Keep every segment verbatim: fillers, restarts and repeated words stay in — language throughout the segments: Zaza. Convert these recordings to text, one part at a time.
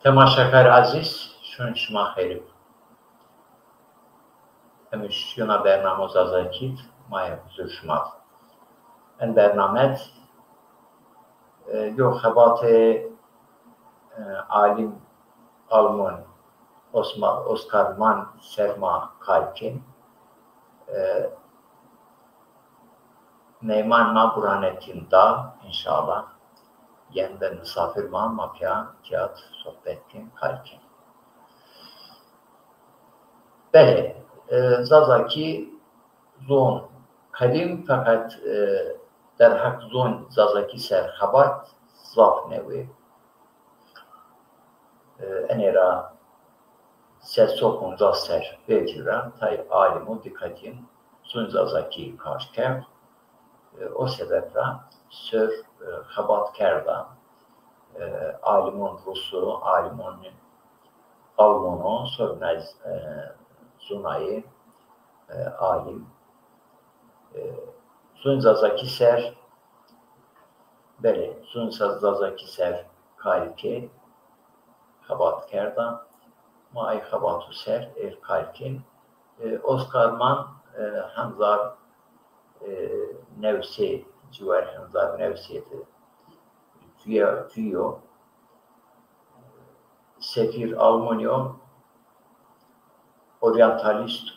Temaşekar ezîz, şûn şima xeyr ib. Em şiyona bernamo Zazakî d, ma yê huzur şima d. En bername d, e, yo xebatê, e, alim Alman Osma-, Oskar Mann ser ma qal kên. E, Meyman ma Burhanettin Dağ, înşallah. Yen de misafir ma, ma pîya tîya d sohbet kên, qal kên. Belê, e, Zazakî zon qedîm, feqet, e, derheq zon Zazakî ser xebat zaf newê. E, enê ra ses û poncas ser vecî ra tay alimo dîqetîn zon Zazakî kar kerd. E, o sebeb ra ser, e, xebat kerda. E, alimon Rusu, alimon Almono, sonra, e, zonayê, e, alim, e, zon Zazakî ser Belê, zon Zazakî ser kal kên, xebat kerda. Ma ay xebato ser êr kal kên. E, Oskar Mann, e, hezar, e, new sey, ciwar hezar new sey de cuya, cuyo. Sefîr Almanî yo, oryantalîst,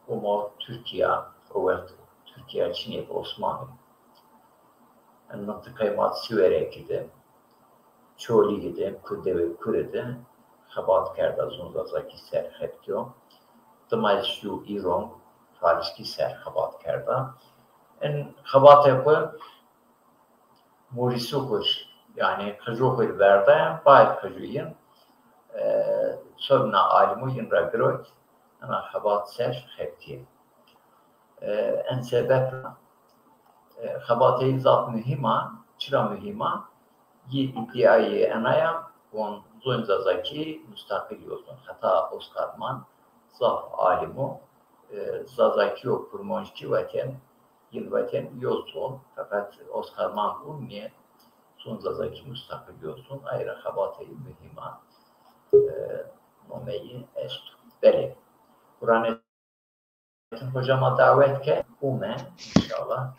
umo Tirkîya, o wext Tirkîya çinê bi, Osmanlî. En mintiqayê ma Sîwerekî de, Çolîgî de, ku dewê Kure de xebat kerda, zon Zazakî ser xebitîyo. Dima ez şîyo Îron, Fariskî ser xebat kerda. En xebatê xwu Mûrîsû xwu, yanî qijû xwu verda, bayê qijû yin, e, sobna alîmû yin ra girot, ena xebat ser xebitî. E, en sebeb ra, e, xebatê yî zaf muhîm a. Çira muhîm a? Yî îdîayê ena ya, von zon Zazakî mustaqil yo zon. Heta Oskar Mann zaf alîmû, e, Zazakî û Kurmancî wetên, yin wetên yo zon, feqet Oskar Mann vûn nê, zon Zazakî mustaqil yo zon, ay ra xebatê yî muhîm a, e, nomeyî esto. Belê. Burhanettin Hoca ma dawet ke, ume, înşallah.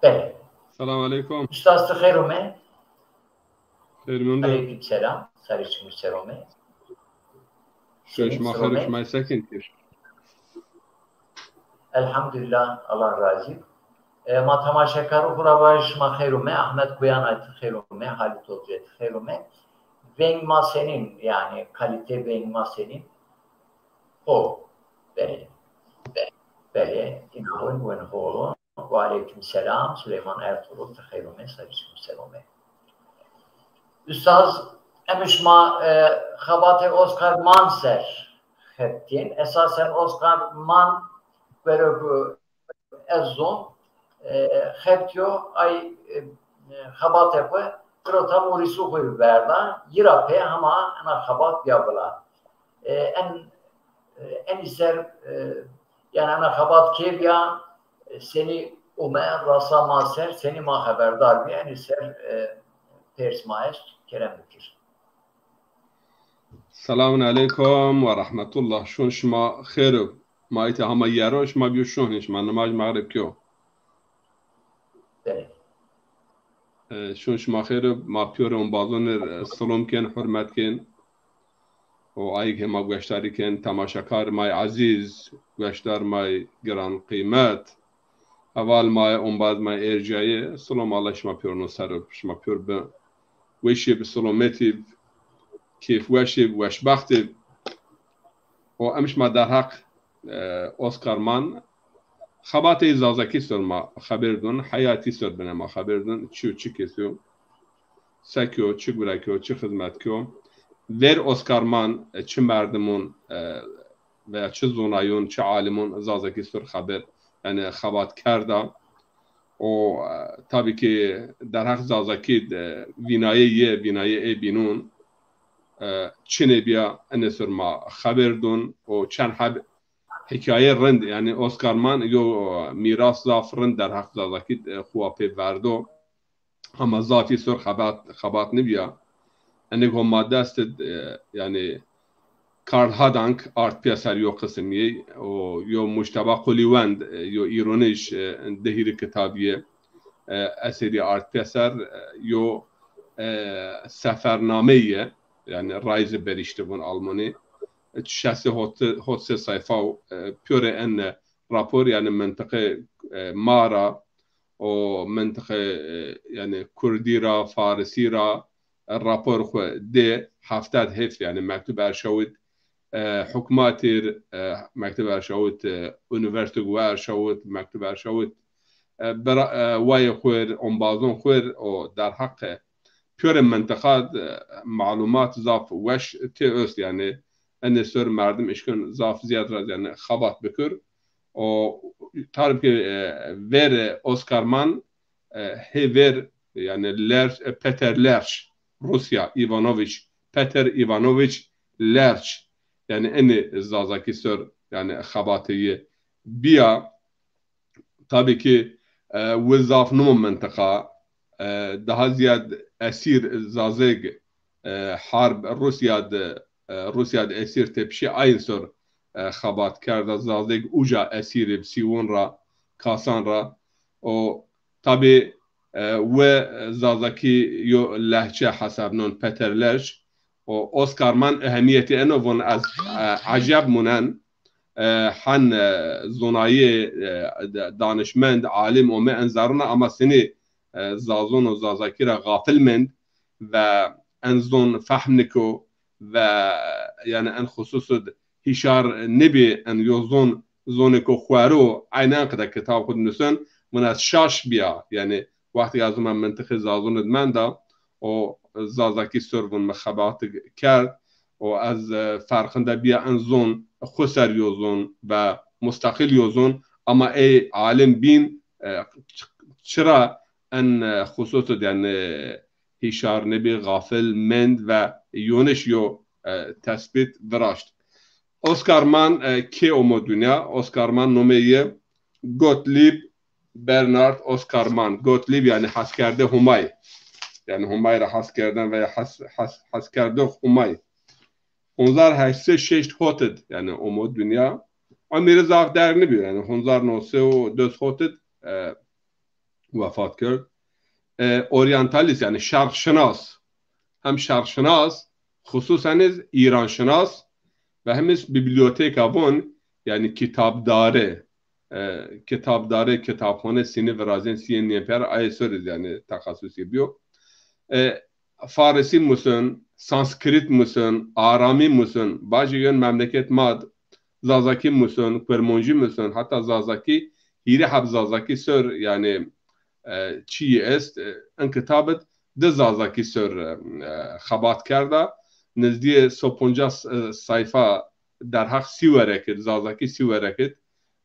Belê. Selam aleykum. Ustaz, ti xeyr ome. Xeyr mendo. Aleyküm selam. Sarê çimû ser ome. Şima xeyr, şima sekîn kir. Elhamdulillah, Allah razî. E, ma temaşekarû xwu ra vajî şima xeyr ome. Ahmet Kuyanay ti xeyr ome, Halit Olcay ti xeyr ome. Veng ma senîn, yanî kalîte veng ma senîn? Ho, belê. Be-, belê, îna win win hol o. Wa aleyküm selam, Süleyman Ertuğrul, ti xeyr ome, sarê çimû ser ome. Ustaz, em şima, e, xebatê Oskar Mann ser xebitîn. Esasen Oskar Mann, wero ku ez zon, e, xebitîyo, ay, e, xebatê xwu girota Mûrîsû xwu verda, yî ra pê hema ena xebat bîya vila. E, en, e, enî ser, e, yanî ena xebat kê bîya, e, senî ome rasa ma ser, senî ma xeberdar bî, enî ser, e, pers ma est, kerem bikir. Selamun aleykum ve rahmetullah. Şûn şima xêr ib. Ma îta hema yero, şima bîyo şûn, şima nimaj mexrib kîyo. Belê. E, şûn şima xêr ib, ma pîyorê ombazûn ir, e, silom kên, hurmet kên. Û ayîg hema gueşdarî kên, temaşekar may ezîz, gueşdar may giran qîmet. Heval may, ombaz may, ercayê, silom Allah şima pîyorûn ser ib, şima pîyor bi weşî, bi silometî, kêfweşî, weşbextî. Û em şima derheq, e, Oskar Mann, xebatê Zazakî ser ma xeber dûn, heyatî ser binê ma xeber dûn, çi û çi kesî yo, se kîyo, çi gure kîyo, çi xizmet kîyo. Ver Oskar Mann, e, çi merdimûn, e, veya çi zonayûn, çi alimûn Zazakî ser xeber, yanî xebat kerda. Û, e, tabî kî derheq Zazakî de vînayê yê, vînayê ê bînûn, e, çinê bîya, enê ser ma xeber dûn û çend heb hîkaye rind, yanî Oskar Mann yo mîras zaf rind derheq Zazakî, e, xwu wa pê verdo. Hama zafî sor xebat, xebat nibîya. Enê go ma dest id, e, yanî Karl Hadank art pîyeser yo qisim yê, o yo Mujteba Qulîwend, e, yo îronij, e, di hîrî kitabî yê, e, eserî art pîyeser, e, yo, e, sefernameyî yê, yanî Reise Berichte vûn Almanî. E, şeş sey hot, hot sey sayfa, e, pîyorê en rapor, yanî mintiqê, e, ma ra, o mintiqê, e, yanî Kurdî ra, Farisî ra, e, rapor xwu dê, hefted heyf, yanî mektub erşawit, e, hukmatîr, e, mektub erşawit, e, unîversîte gu erşawit, mektub erşawit, e, bira-, e, wayê xwir, ombazon xwir, o derheqê pîyorê mintiqa, e, malumat zaf weş tê ost, yanî enê sor merdim işkin zaf zîyad ra, yanî xebat bikir. O tabî ki, e, vêr Oscar Mann, e, hê vêr, yanî Lerch, e, Peter Lerch, Rusya, Ivanovich, Peter Ivanovich Lerch, yanî enê Zazakî sor, yanî xebatê yê bîya. Tabî ki, e, wi zaf nimo mintiqa, e, daha zîyad esîr Zazeg, e, harb Rusya de, e, Rusya de esîr tepişî ayin sor, e, xebat kerda. Zazeg uca esîrî sîwon ra, kasan ra. O tabî, e, wi Zazakî yo lehçe hesabnon Peter Lerch, o Oscar Mann ehemîyetî eno von ez, e, eceb munen, e, hen, e, zonayê, e, de-, danişmend, alim ome en zerrina ama sinî, e, Zazon û Zazakî ra xafil mend ve en zon fehm niko ve, yanî en xusus id hîşar nibî en yo zon, zonêko xwero, eynen qide kitab xwu di nusen, min ez şaş bîya. Yanî wextê ez zima mintiqê Zazon id menda, o Zazakî sor vûn mi xebat kerd, o ez, e, ferqinde bîya en zon, xwu ser yo zon ve musteqil yo zon, ama ey alim bîn, e, ç-, çira en, e, xusus id, yanî, hîşar nibî, xafil mend ve yoniş yo, e, tesbît viraşt. Oscar Mann, e, kê omo dinya? Oscar Mann nomê yê Gottlieb Bernhard Oscar Mann. Gottlieb yanî heskerdê Homay. Yanî Homay ra hes kerden veya hes, hes, heskerdê Homay. Honzar heşt sey şeşt hot id, yanî omo dinya. Emrî zaf derg nibîyo, yanî honzar no sey û des hot id, e, wefat kerd. E, oryantalîst, yanî şerqşinas. Hem şerqşinas, xususen iz îranşinas ve hem iz biblîyoteka von, yanî kitabdare. E, kitabdare, kitabxane, sinî virazên sîyên nîyên pîyer, ayê sor iz, yanî texesusî bîyo. E, Farisî musun, Sanskrit musun, Aramî musun, bacê yon memleket ma d, Zazakî musun, Kurmancî musun, heta Zazakî, hîrê heb Zazakî sor, yanî, e, çîyî est, e, in kitab id di Zazakî sor, e, xebat kerda. Nizdîyê sey û poncas, e, sayfa derheq sî werek id, Zazakî sî werek id,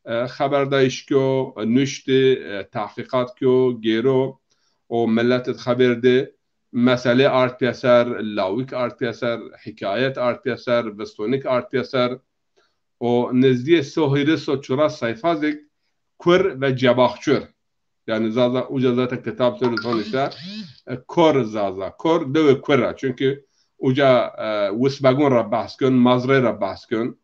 e, xeberdayîş kyo, nuştî, e, tehqîqat kyo, gêro, o milet id xebêr dê, meselê ard pîyeser, lawik ard pîyeser, hîkayet ard pîyeser, vistonîk ard pîyeser. O nizdîyê sey hîris, sey çuras sayfa zî kur ve cebaxçur. Yanî Zaza, uca zaten kitab sor id von îşte, e, kor Zaza, kor dewê kur ra. Çunkî uca, e, Wisbegon ra behs kon, Mazrey ra behs kon,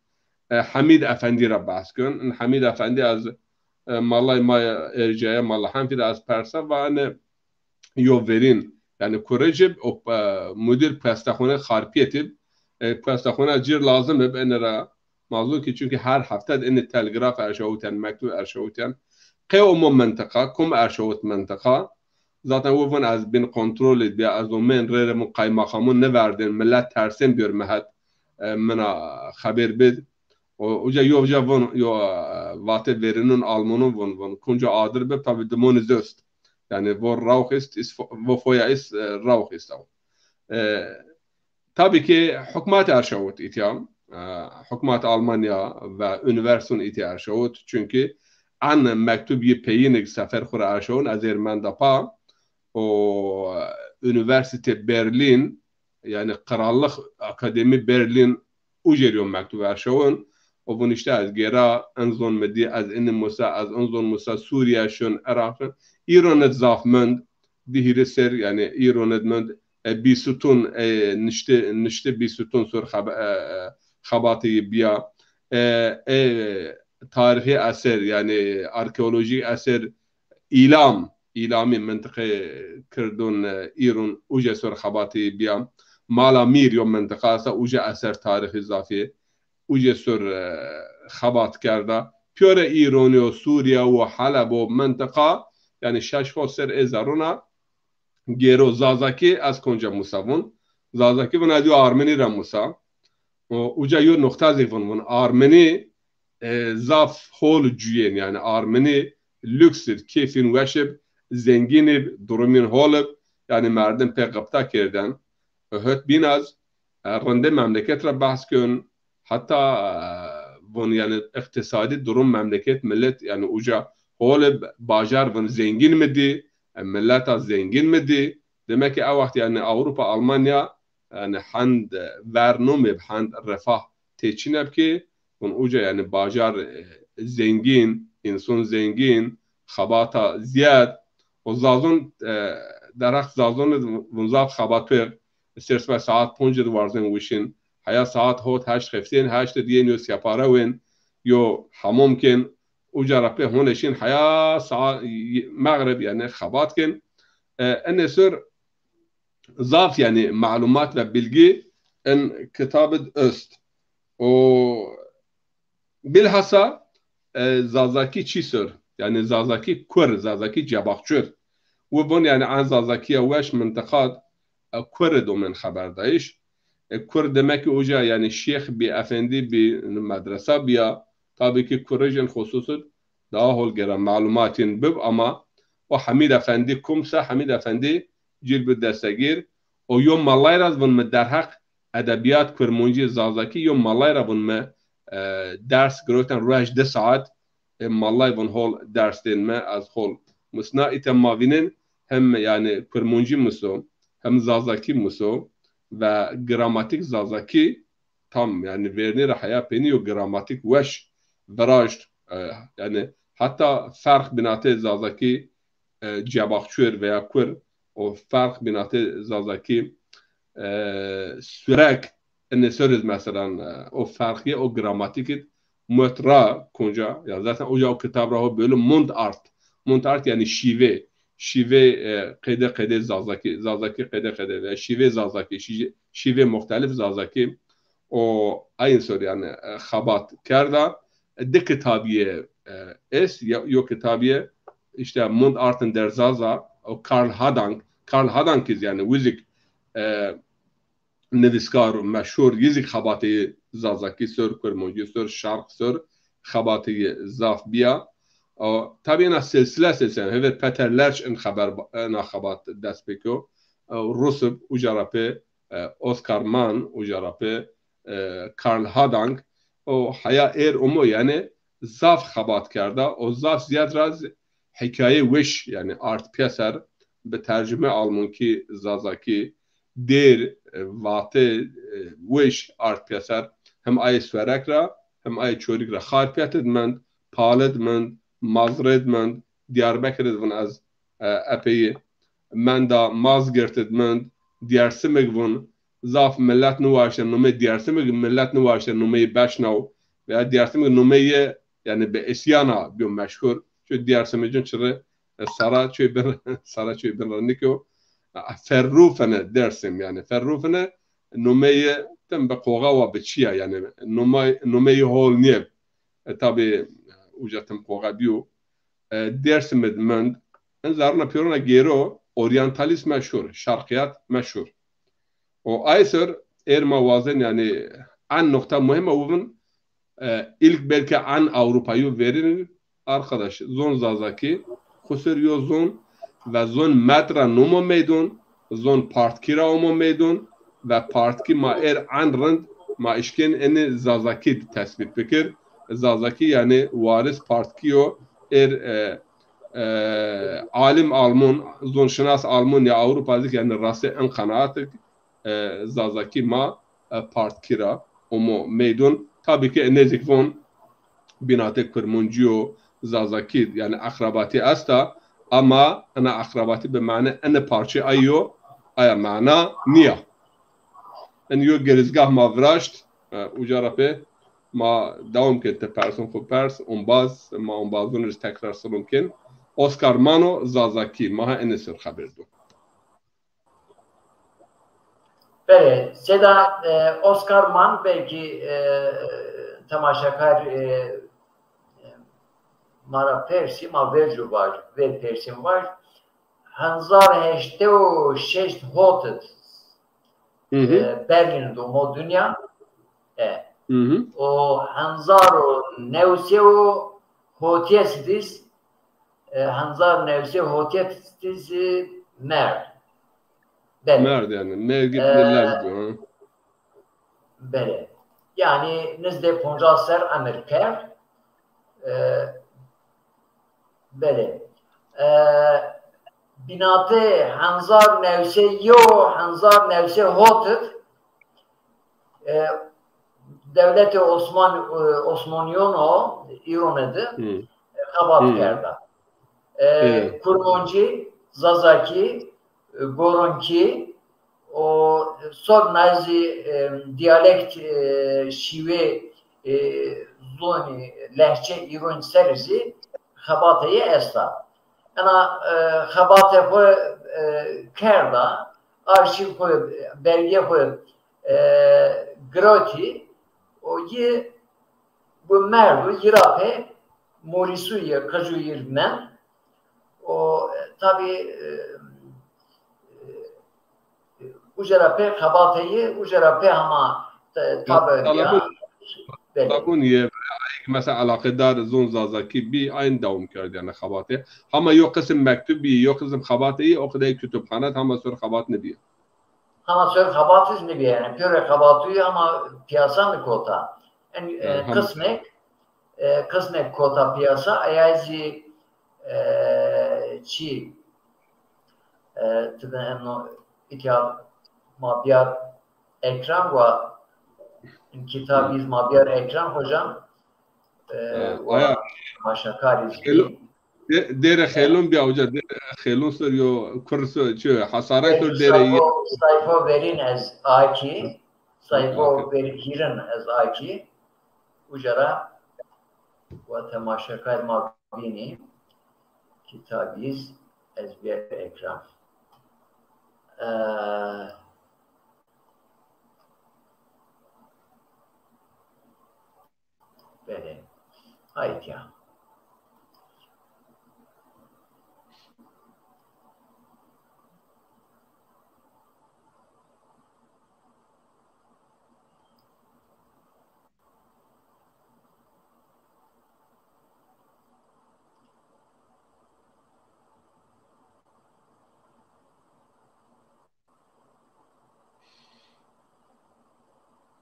e, Hemîd Efendî ra behs kon. In Hemîd Efendî ez, e, malay ma ercaya, mala Henfî de ez persa, va ene yo verîn, yanî kurecib o, e, mudîr pestexone Xarpîyetib, e, pestexone cir lazim ib, ene ra mazlum ki, çunkî her hefte de ene telgraf erşawitên, mektub erşawitên. Qey omo mintiqa, kum erşawit mintiqa? Zaten wi vun ez bin kontrolî bîya, ez omên rê rê vun qaymaqamûn niverdên, milet tersên bîyor mi het, e, mina xebêr bid. O, uca yo uca vun, yo, e, vatê verînûn Almanûn vun, vun, kunca adir bib, tabî dimonî zî est. Yanî vo rauch ist, ist, wo Feuer ist, e, Rauch ist auch. E, Tabî ki hukmat erşawit îtya, e, hukmat Almanya ve unîversîtûn îtya erşawit. Çunkî en mektub yî peyînig sefer xwu ra erşawin, ez êr menda pa, o unîversîte Berlîn, yanî Krallık Akademi Berlin ucêr yo mektub erşawin. O vun îşte ez gêra, en zon mi dî, ez inî musa, ez en zon musa, Sûrîye şin, Iraq şin. Îran id zaf mend, di hîrê ser, yanî îron id mend, e, bîsûtûn, e, nişte, nişte bîsûtûn ser xeb-, e, e, xebatê yi bîya. E, e, tarîxî eser, yanî arkeolojîk eser, Îlam, Îlamî mintiqê Kirdûn, e, îron uca ser xebatê yi bîya. Mala Mîr yo mintiqa esta uca eser tarîxî zafî. Uca ser, e, xebat kerda. Pîyore Îronî yo, Sûrîye û Heleb o mintiqa, yanî şeş hot ser ê zerrûna gêro. Zazakî ez konca musa vûn. Zazakî vûn ez yo Armenî ra musa. O, uca yo nuqta zî vûn, vûn Armenî, e, zaf hol cuyên, yanî Armenî lüks ib, kêfîn weş ib, zengîn ib, durumîn hol ib, yanî merdim pê qipta kêrden. E, hot bîn ez, e, rindê memleket ra behs kên, heta, e, vûn, yanî îqtîsadî durum memleket, milet, yanî uca hol ib, bajar vûn zengîn mi dî, e, mileta zengîn mi dî. Demek ki ew wext, yanî Ewropa, Almanya, yanî hend ver nûmê bi, hend refah tê çin eb ki, vûn uca, yanî bajar, e, zengîn, însan zengîn, xebata zîyad. O Zazon, e, derheq Zazon id vûn zaf xebatpêx, sêr sibe saet ponc id warzên wişin, heya saet hot heşt xeftên, heşt id yên yo separe wên, yo hemom kên, uca ra pê hone şin heya saet mexrib, yanî xebat kên. E, enê ser zaf, yanî, malumat ve bilgî in kitab id est. O bilhassa, e, Zazakî çî ser? Yanî Zazakî kur, Zazakî Cebaxçur. Wi vûn, yanî en Zazakîya weş mintiqad, e, kur id omên xeberdayîş. E, kur demek ki uca, yanî şêx bî, efendî bî, medresa bîya. Tabî ki kurijin xusus id daha hol gera malumatîn bib, ama o Hemîd Efendî kum se, Hemîd Efendî cil bi destegîr. O yo malay ra vûn mi derheq edebîyat kurmancî zazakî, yo malay ra vûn mi, e, ders girewten, ruej di saet, e, malay vûn hol ders dên mi, ez hol musna. Îte ma vînên hem, yanî, kurmancî muso, hem zazakî muso ve gramatîk zazakî tam, yanî, vernî ra heya peynî yo gramatîk weş viraşt. E, yanî heta ferq bînatê zazakî, e, Cebaxçur veya kur, o ferq bînatê zazakî, e, Surek, enê ser id, meselan, e, o ferqîye o gramatîk id mot ra konca, ya zaten uca o kitab ra ho bölüm Mundart. Mundart yanî şîve. Şîve, e, qede qede zazakî, zazakî qede qede veya şîve zazakî, şî-, şîve muxtelif zazakî. O ayin ser, yanî, e, xebat kerda. Di kitabîye, e, est, ya, yo kitabîye îşte Mundarten der Zaza, o Karl Hadank, Karl Hadank iz, yanî, wizik, e, nivîskar meşhur, yi zî xebatê yi zazakî ser, kurmancî ser, şarq ser, xebatê yi zaf bîya. O, tabî ena silsile silsile, hêver Peter Lerch in xeber, ena xebat dest pê kerd. E, Rus ib, uca ra pê, e, Oscar Mann, uca ra pê, e, Karl Hadank. O heya êr omo, yanî zaf xebat kerda. O zaf zîyad ra z-, hîkaye weş, yanî art pîyeser, bi tercume almankî, zazakî, dêr, e, vate, e, weş art pîyeser, hem ayê Suerek ra, hem ayê Çolîg ra. Xarpêt id mend, Pal id mend, Mazrê id mend, Diyarbekir id vûn ez, e, epeyî menda, Mazgirt id mend, Diyarsimig vûn. Zaf milet niwaşte numê Diyarsimig, milet niwaşte numeyî beşnaw veya Diyarsimig numeyî, yanî, bi îsyana bîyo meşhur. Ço Diyarsimicin çirê, e, Saraçoy bin, Saraçoy bin ra nîkyo. E, Ferrûfine Dersim, yanî Ferrûfine numeyî tim bi qoxa wa bi çîya, yanî numay-, numeyî hol nîye. E, tabî, e, uca tim qoxa bîyo. E, Dersim id mend. In zarina pîyorina gêro, oryantalîst meşhur, şarqîyat meşhur. O ay ser êr ma wazên, yanî, en nuqta muhîm a wi vûn, e, ilk belki en Ewropayo verîn, arkadaş, zon zazakî, xusir yo zon ve zon met ra nûmo meydon, zon partkî ra omo meydon ve partkî ma êr en rind ma işkên enê zazakî tesbît bikir. Zazakî, yanî, waris partkî yo, êr, e, e, alim Alman, zonşinas Alman ya Ewropa zik, yanî, rastê in qenaat ik, e, zazakî ma, e, partkî ra omo meydon. Tabî ki nêzik von bînatê kurmancî yo zazakî, yanî, eqrebatî esta, Ama ena eqrebatî bi mane ene parçê ay yo, aya mana nîya. En yo girizgah ma viraşt, e, uca ra pê ma dewam kên ti person xwu pers, ombaz, ma ombazûn rê tekrar silom kên. Oscar Mano Zazakî, ma ha ene ser xeber do. Belê, sêda, e, Oscar Mann belkî, e, temaşekar, e, e, ma ra persî, ma vercu vaj, ver persîn vaj, hezar heştê û şeşt hot id, e, Berlin do mo dinya, e, û hezar û newsê û hotês dîs, e, hezar newsê hotês dîs, e, merd. Belê. Merd yanî. Mergî, e, lez do, ha. Belê. Yanî nizdê poncas ser emir kerd. E, belê. E, bînatê hezar newsê yew, hezar newsê hot id, e, dewletê Osman-, e, Osmanîyon o Îrone de, e, xebat kerda. E, Kurmancî, Zazakî, e, Goronkî û sor na zî, e, dîyalekt, e, şîwê, e, zonî, lehçe Îronc ser zî xebatê yê esta. Ena, e, xebatê xwu, e, kerda, arşîv xwu, belgê xwu, e, girotî û yi bi merdo, yi ra pê morîsûyê qicûyîr mend. O, e, tabî, e, e, uca ra pê xebatê yi, uca ra pê hema, e, tabi ya. Belê. Tabun ye, mesela eleqedar zon Zazakî bî, ayn dewam kerd yanî xebatê. Hema yo qisim mektub bî, yo qisim xebatê yi, o qedey kutubxane hema sor xebat nibî. Hema sor xebatî zî nibî yanî. Pêro xebatûyî ama pîyasa nikota. En, e, qismek, e, qismek kota pîyasa, eya zî, e, çî, e, ti de eno îtya ma bîyar ekran wa, kitabî zî ma bîyar ekran hocam. E, wa aya maşakarî zî. Dê-, dêrê Xêlûn bîya uca, dêrê Xêlûn ser yo, kur ser, çi, Hesaray ser dêrê yi. Sayfo, sayfo verîn ez akî, sayfo ver-, hîrin ez akî, uca ra wa temaşekar ma bînî, kitabîz ez bîyer ekran. E, Belê. Hayt ya.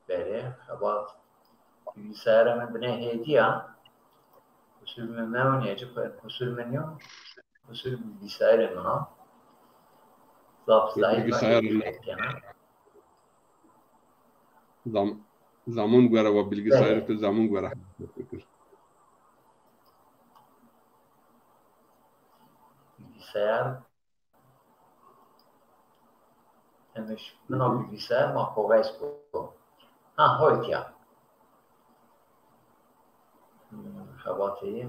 Belê, xebat. Bilgisayara mi binê hêdî ya. Qusur mi mewnîye, ci qe-, qusur mi nîyo. Qusur bilgisayarê min a. Zaf zayîf a. Bilgisayarê mi. Zam-, zamun gore wa bilgisayarê tu zamun gore. Bilgisayar. Demiş, min o bilgisayar ma xo vesko. Ha, hoyt ya. Hmm, xebatê yi.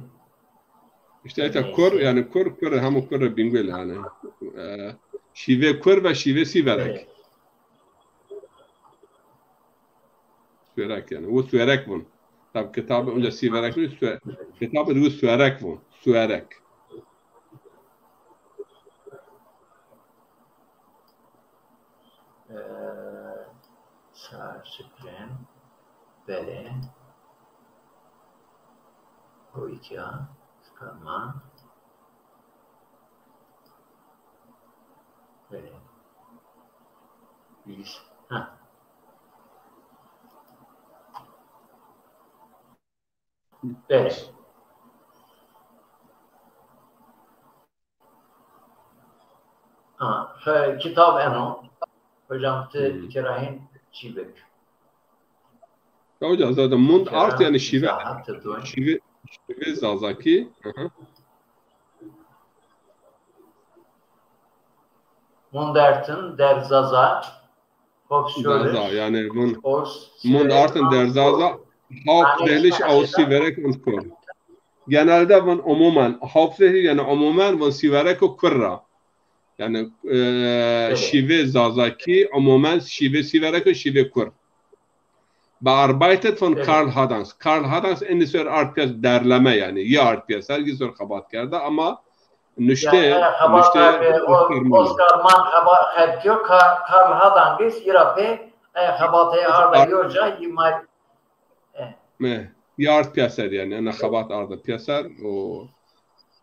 İşte ete kur, yanî kur, kur, hemû kur Bingöl yanî. E, şîve kur ve şîve Sîverek. Evet. Suerek yanî. O Suerek vun. Tab kitabı önce Sîverek vun, Sue-, kitabı da Suerek vun. Suerek. E, Sarçıklen, Bere, Koyca, Skaman, Bere. Biz, ha. Belê. Ha, fe-, kitab eno. Hocam ti, hmm, tira hîn çî bik. Ya hocam zaten mund art yanî şîve, şîve, şîve Zazakî. Hı hı. Mundertin, der Zaza, Hopsörüş, Zaza, yani vun, Mund artin der Zaza, Hauptsächlich aus Siverek und Kur. Genelde vun umumen, hauptsächlich yani umumen vun Siverek û Kur ra. Yani e, şîvê Zazakî umumen şîvê Siverek û şîvê Kur. Bearbeitet von Karl Haddans. Karl Haddans enî ser ard piyes derleme yani. Yi ard piyeser, yi ser xebat kerda ama nuşte, nuşte Oscar Mann. Oscar Mann xebat kerdiyo, Karl Haddans yi ra pê, e, xebatê arda yo ca, yi ma-, e. Yi ard piyeser yani. Ena xebat arda piyeser o,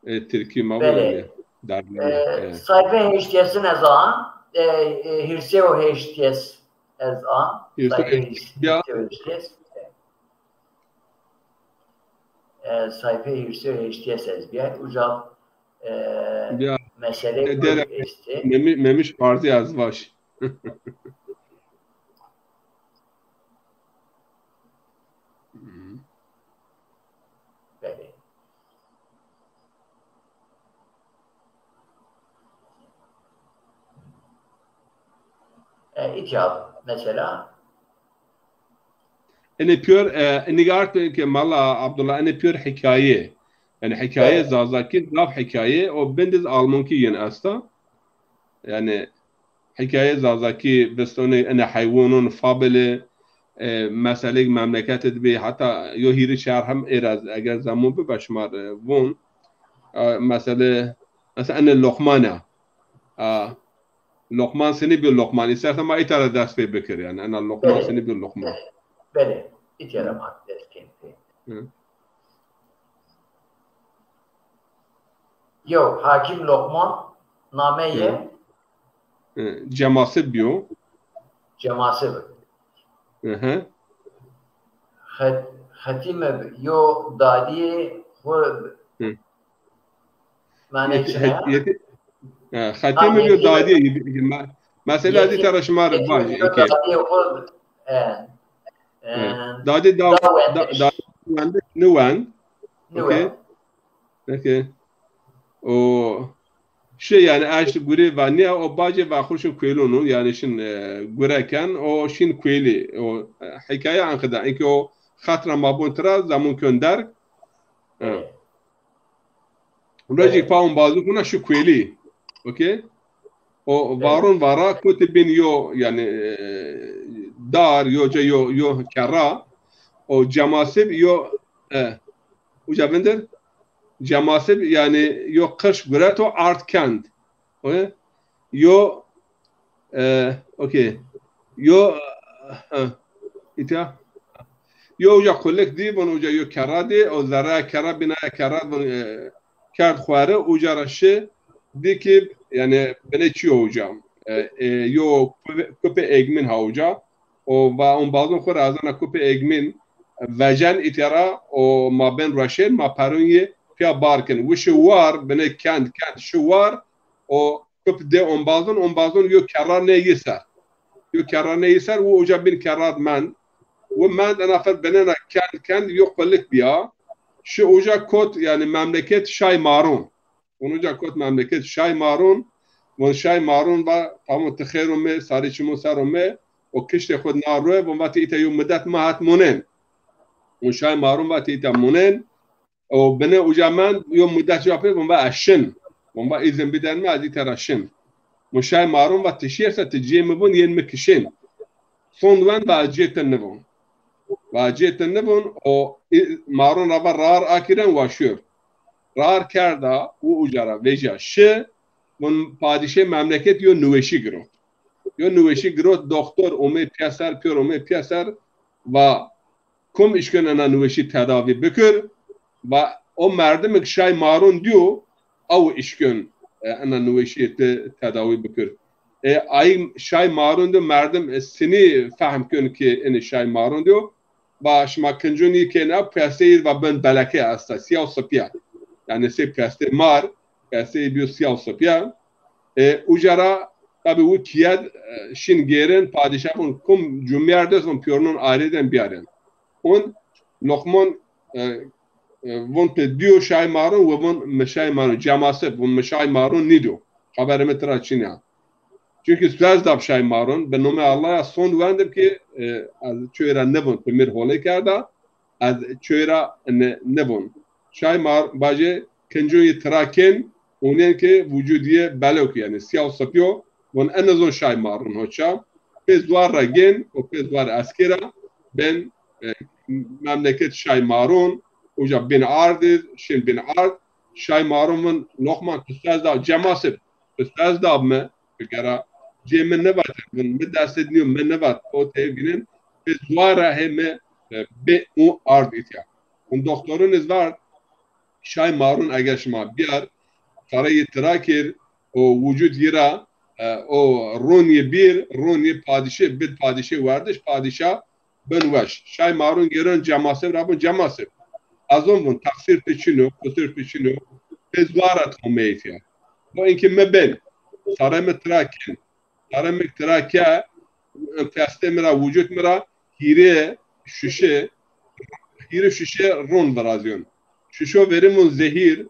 e, Tirkî ma yani. Derleme. E, sayfe heştyesin ez a, e, e, hîrsê û heştyes. Ez a. Hîrsê û heşt, ya. Hîrsê û heşt. E, sayfe hîrsê û heşt ez biyay. Uca, e, mesele estê. Memiş Barzî ez vaş. Belê. E, îtya mesela. Enê pîyor, e, enî ard ke Mala Abdullah, enê pîyor hîkaye. Yani hîkaye Zazakî, zaf hîkaye, o bindiz Almankî yin esta. Yani hîkaye Zazakî, vistonê enê heywanun, fabili, e, meselêk memleket id bî, heta yo hîrê çar hem êraz, eger zemun bibe şima rê vun. E, mesele, mesela enê Loqman a. A, Loqman sinî bî Loqman. Îstersen ma îta ra dest pê bikir yani. Ena Loqman sinî bî Loqman. Belê. Îtya ra ma dest kên pê. Yew, Hakim Loqman, nameyê? Cemasib bîyo. Cemasib. Xet-, Xetîmib yo dadîyê xwu manê çi ya? Xetîmib yo dadîyê, mesela dî tera şima rê vajî. Dadîyê xwu, e, e, dadî da, da wendiş, niwend. Niwend. Peki. O şey yani eşt gure va niya o bacê va xwu şin kuêlûnû yani şin, e, gure ken o şin kuêlî. O, e, hîkaye anqida. Enke o xatra ma bun tira zamun kön derg. Recik pa un bazû kuna şu kuêlî. Okey? O varun vara koti bin yo yani, e, dar, yo ca yo, yo kerra. O cemasib yo, e, uca vindir. Cemasib yani yo qirş gureto ard kend. Okey? Yo, e, okey. Yo, ha, îtya. Yo uca qulik dî, vun uca yo kerra dî, o zerreya kerra, binaya kerra, vun, e, kerd xweri, uca ra şi, dî ki, yani, binê çi yo uca. E, e, yo kupe-, kupê egmin ha uca. O va, un bazun xwu ra ez ena kupê egmin vecen îtya ra, o ma bên rueşên, ma perun yi piya bar kin. Wi şi war, binê kend, kend şi war, o kup dê ombazun, ombazun yo kerra nê yi ser. Yo kerra nê yi ser, wi uca bin kerrad mend. Wi mend ena fer benena kend kend yo qulik biya. Şi uca kot, yani memleket Şay Marun. Vun uca kot memleket Şay Marun. Vun Şay Marun va, tamam, ti xêr ome, sarê çimon ser ome. O kiştê xwu na rue, vun va ti îta yo mudet ma het munen. Vun Şay Marun va ti îta munen. O binê uca mend, yo mudet ca pê, vun va ez şin. Vun va îzin biden mi, ez îta ra şin. Vun Şay Marun va ti şiyersa ti cê mi vun, yên mi kişên. Sond wend va ez cê ti nivun. Va ez cê ti nivun, o î-, Marun ra va rar akîren wa şiyor. Rar kerda, û uca ra vêca şi, vun padîşê memleket yo niweşî girot. Yo niweşî girot, doktor omê piyeser, piyor omê piyeser, va kum işkên ena niweşî tedavî bikir? Va o merdimik Şay Marun diyo, ew işkên, e, ena niweşî te-, tedavî bikir. E, ay Şay Marun diyo, merdim, e, sinî fehm kên ki ini Şay Marun diyo. Va şima kincun yi kêna, piyaseyî va bin beleke esta, siya û sipiya. Yani sey piyasê mar, piyaseyî biyo siya û sipiya. E, uca ra tabi wi kiyed, e, şin gêrin, padîşah vun kum cumyerd est vun piyornun arêden biyarên. Un Loqman, e, e, vun pê diyo Şay Marun, wi vun mi Şay Marun, cemasib, vun mi Şay Marun nîdo. Xeberê mi tira çin ya. Çunkî suez dab Şay Marun, bi nomê Allah ya sond wendim ki, e, ez çoy ra nivun, timir hole kerda, ez çoy ra ne, nivun. Şay Mar, bacê kincon yi tira kên, onên ki vucudîye belok, yanî sîya û sipî yo, von en nizon Şay Marun hoça, pê zuar ra gên û pê zuar eskê ra bên, e, memleket Şay Marun, uca bin ard, şin bin ard, Şay Marun vun Loqman tu suez dab Cemasib, tu suez dab mi, tu gera cê mi nivat, vun mi destê nîyo, mi nivat, o tê vînin, pê zuar ra hê mi, e, bê û ard îtya. Vun doktorun iz vard, Şay Marun eger şima biyar, sarê yi tira kir, o vucud yi ra, e, o ron yi bir, ron yi padişê, bid padişê werdiş, padişa bin weş. Şay Marun gêron Cemasib ra vun Cemasib. Azon vun, taksîr tu çin o, qusur tu çin o, pê zuar ra tomeyît ya. Bu inkî mi bin, sarê mi tira kin, sarê mi tira ke, festê mi ra, vucud mi ra, hîrê şuşe, hîrê şuşe ron virazyon. Şuşo verin vun zehîr,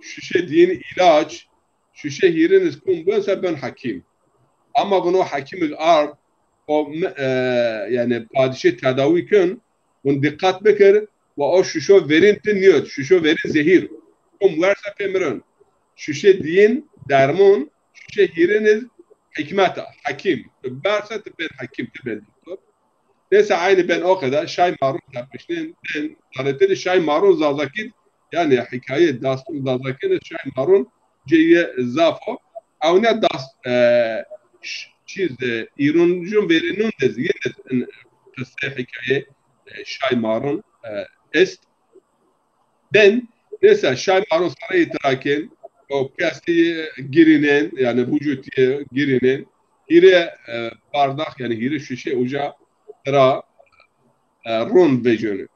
şuşe diyin îlaç, şuşe hîrin iz kum bön se bön hekîm. Ama vun o hekîmik ard, o mi-, e, yanî padişê tedawî kin, vun dîqet bikir, wa o şuşo verin ti nîyot, şuşo verin zehîr. Kum werse pê miron. Şuşe diyin dermon, şuşe hîrin iz hikmet a, hekîm. Tu berse tu bên hekîm, tu bên doktor. Neyse, aynî ben o kadar Şay Marun tepişnên, ben taneteli Şay Marun Zazakî, yanî hikaye, dastun Zazakî ne Şay Marun ceye zaf o. Ewne dast, e, ş-, çîz, e, îruncun verînun de zî, yine in qisey hikaye, e, Şay Marun, e, est. Ben, neyse, Şay Marun sarê yi tira kên, o kestî girînên, yanî vucutî girînên, hîrê, e, bardax, yanî hîrê şuşe uca tira, e, ron vecênî.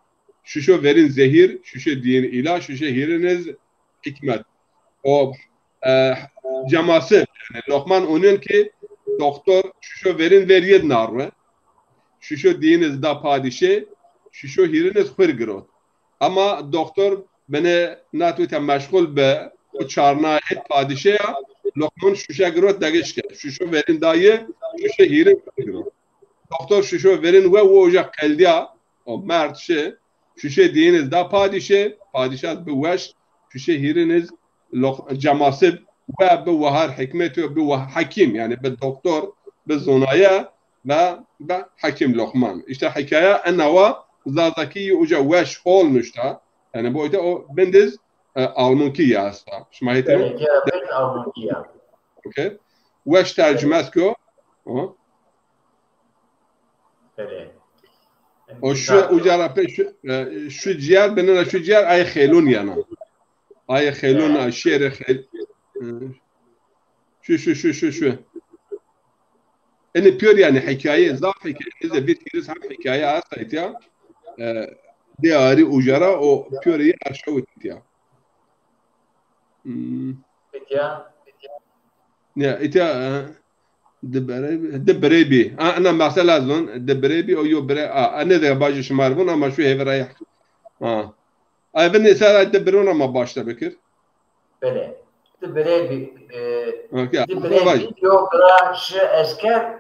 Şuşo verîn zehîr, şuşe diyin îlaç, şuşe hîrin iz hikmet. O, e, Cemasib, yanî Loqman onên ki doktor şuşo verîn ver yed narwe. Şuşo diyin iz da padişê, şuşo hîrin iz xwir girot. Ama doktor bine natwite meşxul bi, o çarna hê padişê ya, Loqman şuşe girot degiş kerd. Şuşo verîn da yi, şuşe hîrin girot. Doktor şuşo verîn we, wo uca qeldîya, o merd şi, şuşe diyin iz da padişê, padişah bi weş, şuşe hîrin iz Loq-, Cemasib we bi wahar hikmetî yo, bi wah-, hekîm, yanî bi doktor, bi zonaye, ve, ve Hekim Lokman. İşte hikaye enawa Zazakî uca weş hol nuşta. Yani bu işte o bindiz, e, Almanki ya esta. Şima hêtî? Evet, ya, ben Almanki ya. Okey. Weş tercüme ki o. O. Evet. O şu uca ra pe şu, e, şu ciğer, benena şu ciğer ay xelun yana. Ay xelun, ay şêrê xel-, e, şu, şu, şu, şu, şu. Enê pîyor yanî hikaye, zaf hikaye, nizê vîr hîris heb hikaye esta îtya. E, dê arî uca ra o pîyorê yê arşawit îtya. Hmm. Îtya? Ya, îtya, e, di birê bî, di birê bî. A, ena mesela zon, di birê bî, o yo birê, a, a, ne de bajî şima r' vun, ama şu hêvî ra ya. A. Ay, vin êser ay di birûn ra ma başta bikir. Belê. Di birê bî, e, okey, di birê bî, yo bira şi esker,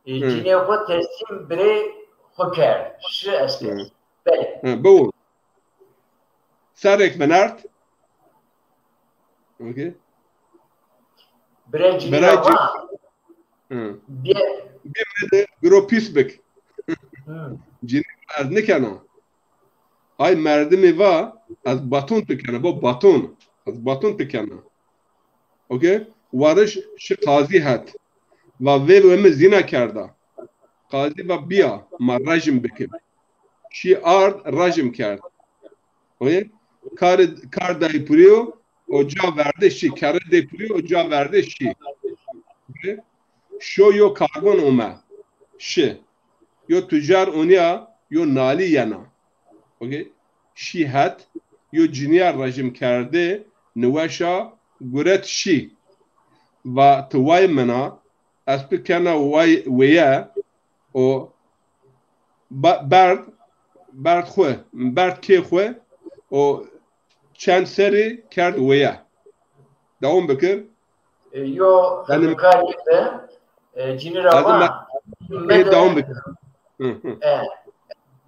e, cinê xwu teslîm birê xwu kerd. Şi esker. Belê. Hı, biwûn. Serrêk vinert. Okey. Birê cinî ra va. Hı. Bê. Bê mi de giro pîs bik. Hı. Cinî ez nikena. Ay merdimî va, ez baton tu kena, bo baton. Ez baton tu kena. Okey? Wariş şi qazî het. Va vê ve mi zîna kerda. Qazî va bîya, ma rejim bikin. Şî ard, rejim kerd. Okey? Kar, kar dayî purîyo, o ca verde şî. Kerre dê purîyo, o ca verde şî. Okey? Şo yo kargon ome. Şi. Yo tucar onîya, yo nalî yena. Okey? Şî het, yo cinîya rejim kerde, niweşa guret şî. Va ti way min a, ez tu kena way weye, o ba-, berd, berd xwu, berd kê xwu, o çend serî kerd weye. Dewam bikir. E, yo, yanî, xizmkarî de, E, cinî ra va, mi de dewam bike. Hı hı. E,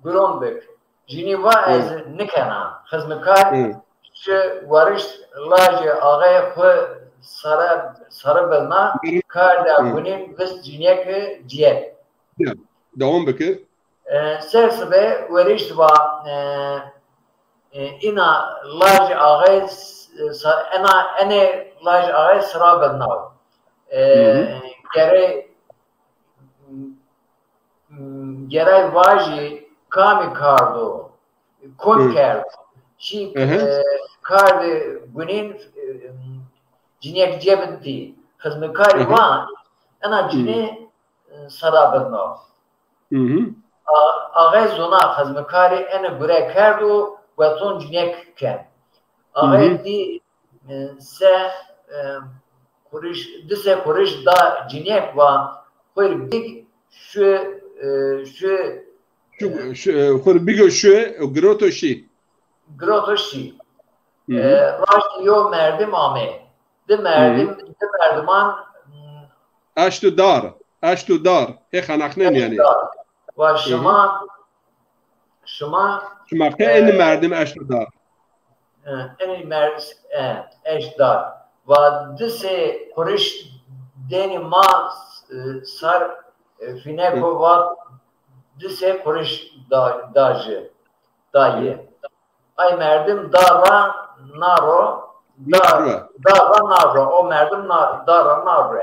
guron bik. Cinî va, ez nikena. Xizmikar şi werişt lajê axeyê xwu sare, sare bilna, kar de gunîn vist cinîyeke cîyet. Ya, dewam bike. E, ser sibe werişt va, e, e, îna lajê axeyê s-, sa-, ena, enê lajê axeyê sira bilnaw. E, gerey, gerey vajî kamî kardo, kom kerdo. Şî, e, kar de gunîn, e, cinîyek cebitî. Xizmikarî va, ena cinî, e, sara bilnaw. A-, axey zona xizmikarî ene gure kerdo, weton cinîyek ken. Axey dî, e, se, e, quriş, di se quriş da cinîyek va, xwir big şu, e, şu, şu, e, şu, e, xwir bigo şu, e, giroto şî. Giroto şî. E, raştî yo merdim ame. Di merdim, di merdiman, hmm, eşt û dar, eşt û dar. Hê xeneqnen yanî. Dar. Va şima, şima, şima qe, e, enî merdim eşt û dar. E, enî merdim, e, eşt dar. Va di sê quriş denî ma, e, sar, e, fîneko va di sê quriş da, da jî, da yê. Ay merdim da ra na ro, da, da ra na ro. O merdim na, da ra na ro.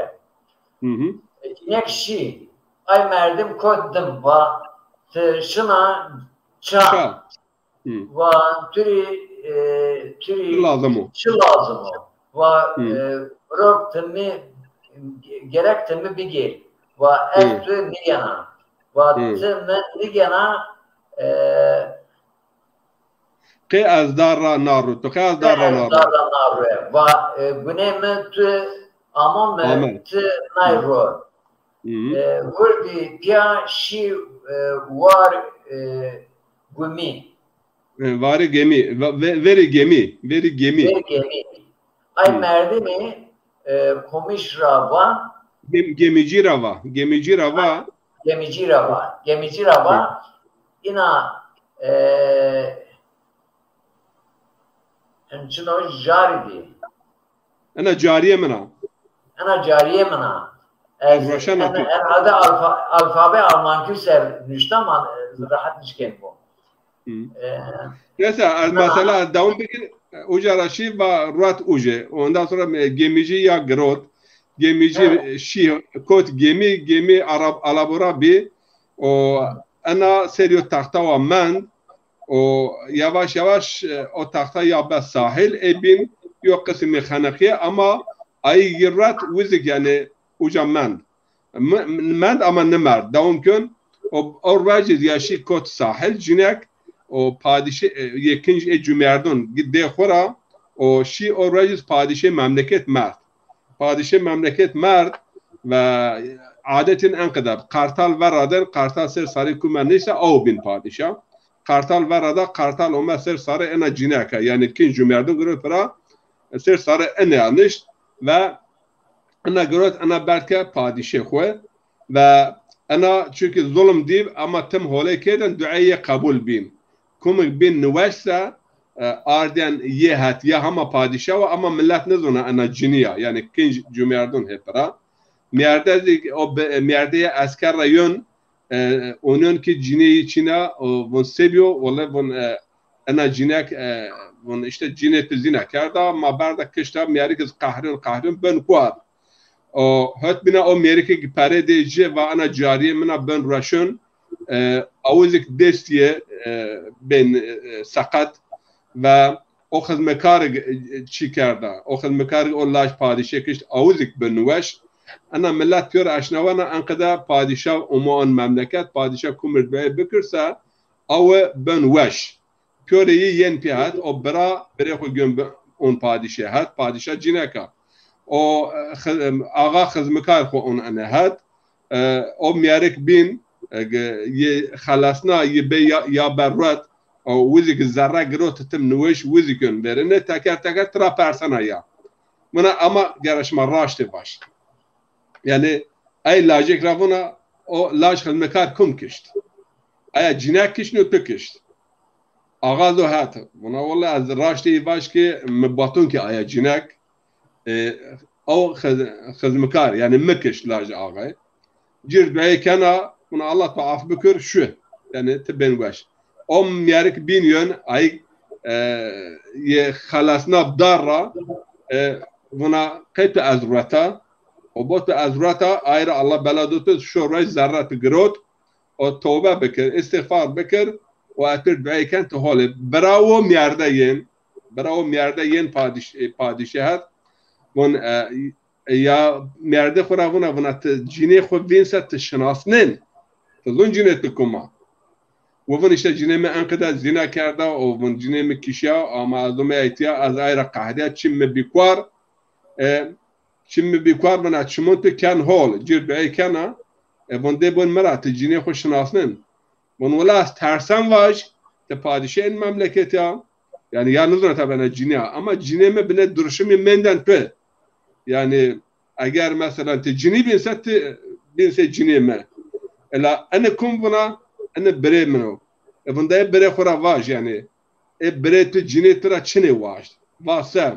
E, înek şî. Ay merdim kot dim va, ti şina ça? Ça. Va tu rî, e, tu rî çi lazim o? Çi lazim o? Va, e, rok ti mi, gerek ti mi bigêr. Va ez tu nigena. Va ti mi nigena, e, Qey ez dar ra na ro, tu qey ez dar ra na ro. Dar ra na ro. Va, e, gunê mi tu amo mi, tu nay ro. E, wirdî pîya şî, e, war, e, gumî. E, varê gemî, ve-, ve-, verê gemî, verê gemî. Verê gemî. Ay merdimî, e, komîş ra va. Gem-, gemîcî ra va, gemîcî ra va. Gemîcî ra va, gemîcî ra va. Îna, e, Hin çino jarî dî. Ena carîyê min a. Ena carîyê min a. Ez, ez roşena ena, tu. Herhalde alfa-, alfabe Almankî ser nuşta ma, e, rehet nişkenî bo. Hı. E, neyse, ez mesela ez dewam bikir, uca ra şî va ruet uje. Ondan sonra, e, gemîcî ya girot. Gemîcî şî kot gemî, gemî arab-, alabora bî. O ena ser yo texta wa mend. O yavaş yavaş, e, o texta ya be sahil, ê bîn yo qisimî xeneqîye ama ayî yi ret wizik, yanî uca mend. M-, mend ama nimerd. Dewam kön. O, o ruecî ya şî kot sahil, cinek, o padîşê, e, yê kinc ê cumerdon dê xwu ra, o şî o ruecî padîşê memleket merd. Padîşê memleket merd ve adetên enqede. Qartal verraden, qartal ser sarê kume neyse, aw bîn padîşa. Qartal verrada, qartal ome ser sarê ena cineka. Yanî kinc cumerdon girot pira, ser sarê ene nişt ve ena girot, ena berd ke padîşê xwu ve ena çunkî zulm dî ama tim holê kêden, dueyê qebul bîn. Kumik bîn niweş se, e, ardiyen yê het ya hema padîşa wa ama milet nizona ena cinî ya. Yanî kinc cumerdon hê pira. Mîyerde zî o be-, mîyerde yê esker ra yon, e, onon ki cinê yî çîna, o, von se bîyo, wele von, e, ena cinek, e, von îşte cinê tu zîna kerda, ma berda kişta, mîyerik iz qehriyon, qehriyon ben kuar. O, hot bîna o mêrikê ki perê dê ci va ena carîyê min a ben rueşon, e, awizîk destî yê, e, bên, e, seqet ve o xizmekarik, e, çî kerda. O xizmekarik o laj padîşê kişt, awizîk bi niweş. Ena milet pîyor eşnawena enqede padîşa ûma on memleket, padîşa kumir dueyê bikirse, awe ben weş. Pîyorê yî yên pîya het, o bira, birê xwu gön bi-, on padîşê het, padîşa cineka. O, e, xi-, em, axa xizmikar xwu on ene het, e, o mîyerik bîn, e, ge-, yê xelesna, yê bê ya, ya berruet, o wizî ki zerre girot tim niweş, wizî ki on verine, teker teker tira persena ya. Mina ama gere şima raştê vaş. Yanî, Ay lajek ra vuna, o laj xizmekar kum kişt? Aya cinek kişt no tu kişt? Axa zo het. Vuna wele ez raştê vaj ki mi baton ki aya cinek, e, o xiz-, xizmekar, yani mi kişt laj axay. Cir duayê kena, vuna Allah to af bikir, şu. Yani ti bên weş. O mîyerik bîn yön, ay, e, yê xelasna dar ra, e, vuna qey tu ez reta, o bo tu ez reta, ay ra Allah bela do tu, şo rey zerre tu girot, o tewbe bikir, îstîxfar bikir, o etir duayê ken tu holê. Birawo mîyerde yên, birawo mîyerde yên padîş-, e, padîşehet, vun, e, e, ya merde xwu ra vuna, vuna ti cinê xwu vîn se ti şinasnên. Ti zûn cinê ti kuma. Wi vun işte cinê mi enqede zîna kerda û vun cinê mi kişya, ama ez ome etya, ez ay ra qehdiya, çim mi bîkwar, e, çim mi bîkwar vuna çimon ti ken hol, cir duey kena, e, vun dê bun mi ra ti cinê xwu şinasnên. Vun wela ez tersen vaj, ti padîşê in memleket ya. Yani ya nizona ta bena cinî ya. Ama cinê mi bine duruşimî menden tu. Yani eger mesela ti cinî bîn se ti bîn se cinê mi. Ela ene kum vuna, ene birê min o. E vun de birê xwu ra vaj yani. E birê tu cinê tu ra çinê waşt. Va se.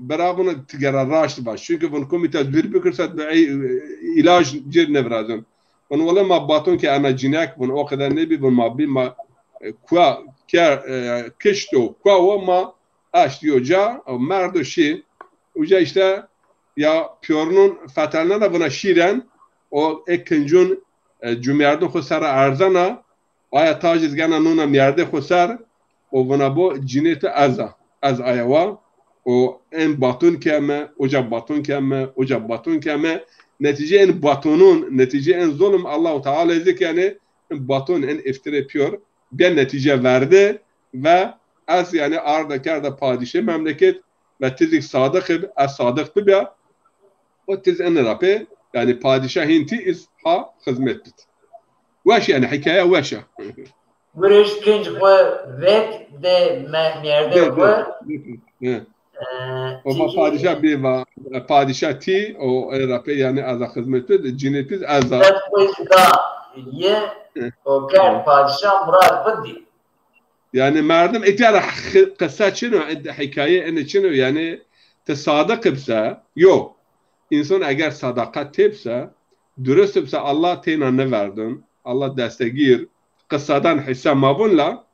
Bira vun ti gera raşt vaj. Çunke vun kumî te zûr bikir se bi ey, îlaj cir nevirazin. Vun wele ma baton ke ena cinek, vun o qeder nebî, vun ma bî ma, e, kua, ke, e, kişto, kua wo ma eşt yo ca, o merdo şî. Uca işte ya piyorunun fetelnena vuna şîren, o e kincun, e, cumyerdin xwu sera erzena, aya taciz gena nona mîyerdê xwu ser û vuna bo cinê tu ez a. Ez aya wa. Û en batun keme, uca batun keme, uca batun keme. Netîce en batunun, netîce en zulm Allahu Teala zik yani en batun, en iftire piyor. Bîya netîce verde ve ez yani arda kerda padîşê memleket ve ti zik sadiq ib, ez sadiq bibîya. O tiz ene ra pê, yani padîşah hîn tî iz ha xizmet bit. Weş yani, hikaye weş a. Gurişt kinc xwu vek de me-, merde Dê, xwu, dê, dê, dê. He. E, O va tî padîşah bî va, e, padîşah tî, o ê ra pê yani ez a xizmet bit, cinê tiz ez a. Dest xwu zî da ye, He. O kerd He. Padîşah murad bidî. Yani merdim etya ra xi-, qisa çin o, ed-, hikaye ene çin o, yani ti sadiq bise, yo. İnsan eger sadaqat tê bise, dürüst bise, Allah têna niverdin, Allah destegîr, qisadan hisse ma vun la,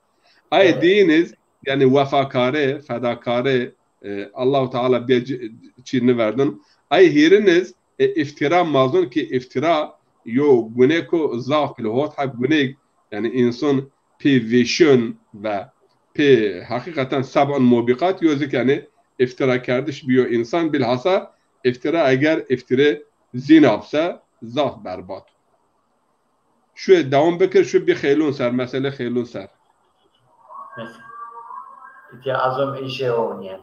ay Evet. Diyiniz, yani wefakare, fedakare, e, Allahu Teala bê ci-, çî niverdin. Ay hîriniz, e, iftira mazun ki iftira yo guneko zaf pil hot ha gunek, yani insan pê vêşon ve pê heqîqeten seb'un mubiqat yo zik yani iftira kerdiş biyo insan, bilhassa iftira eger iftire zîna bise zaf berbat. Şu dewam bikir, şu bir xeylun ser, mesele xeylun ser. Mesela. Îtya azom işe oynayın.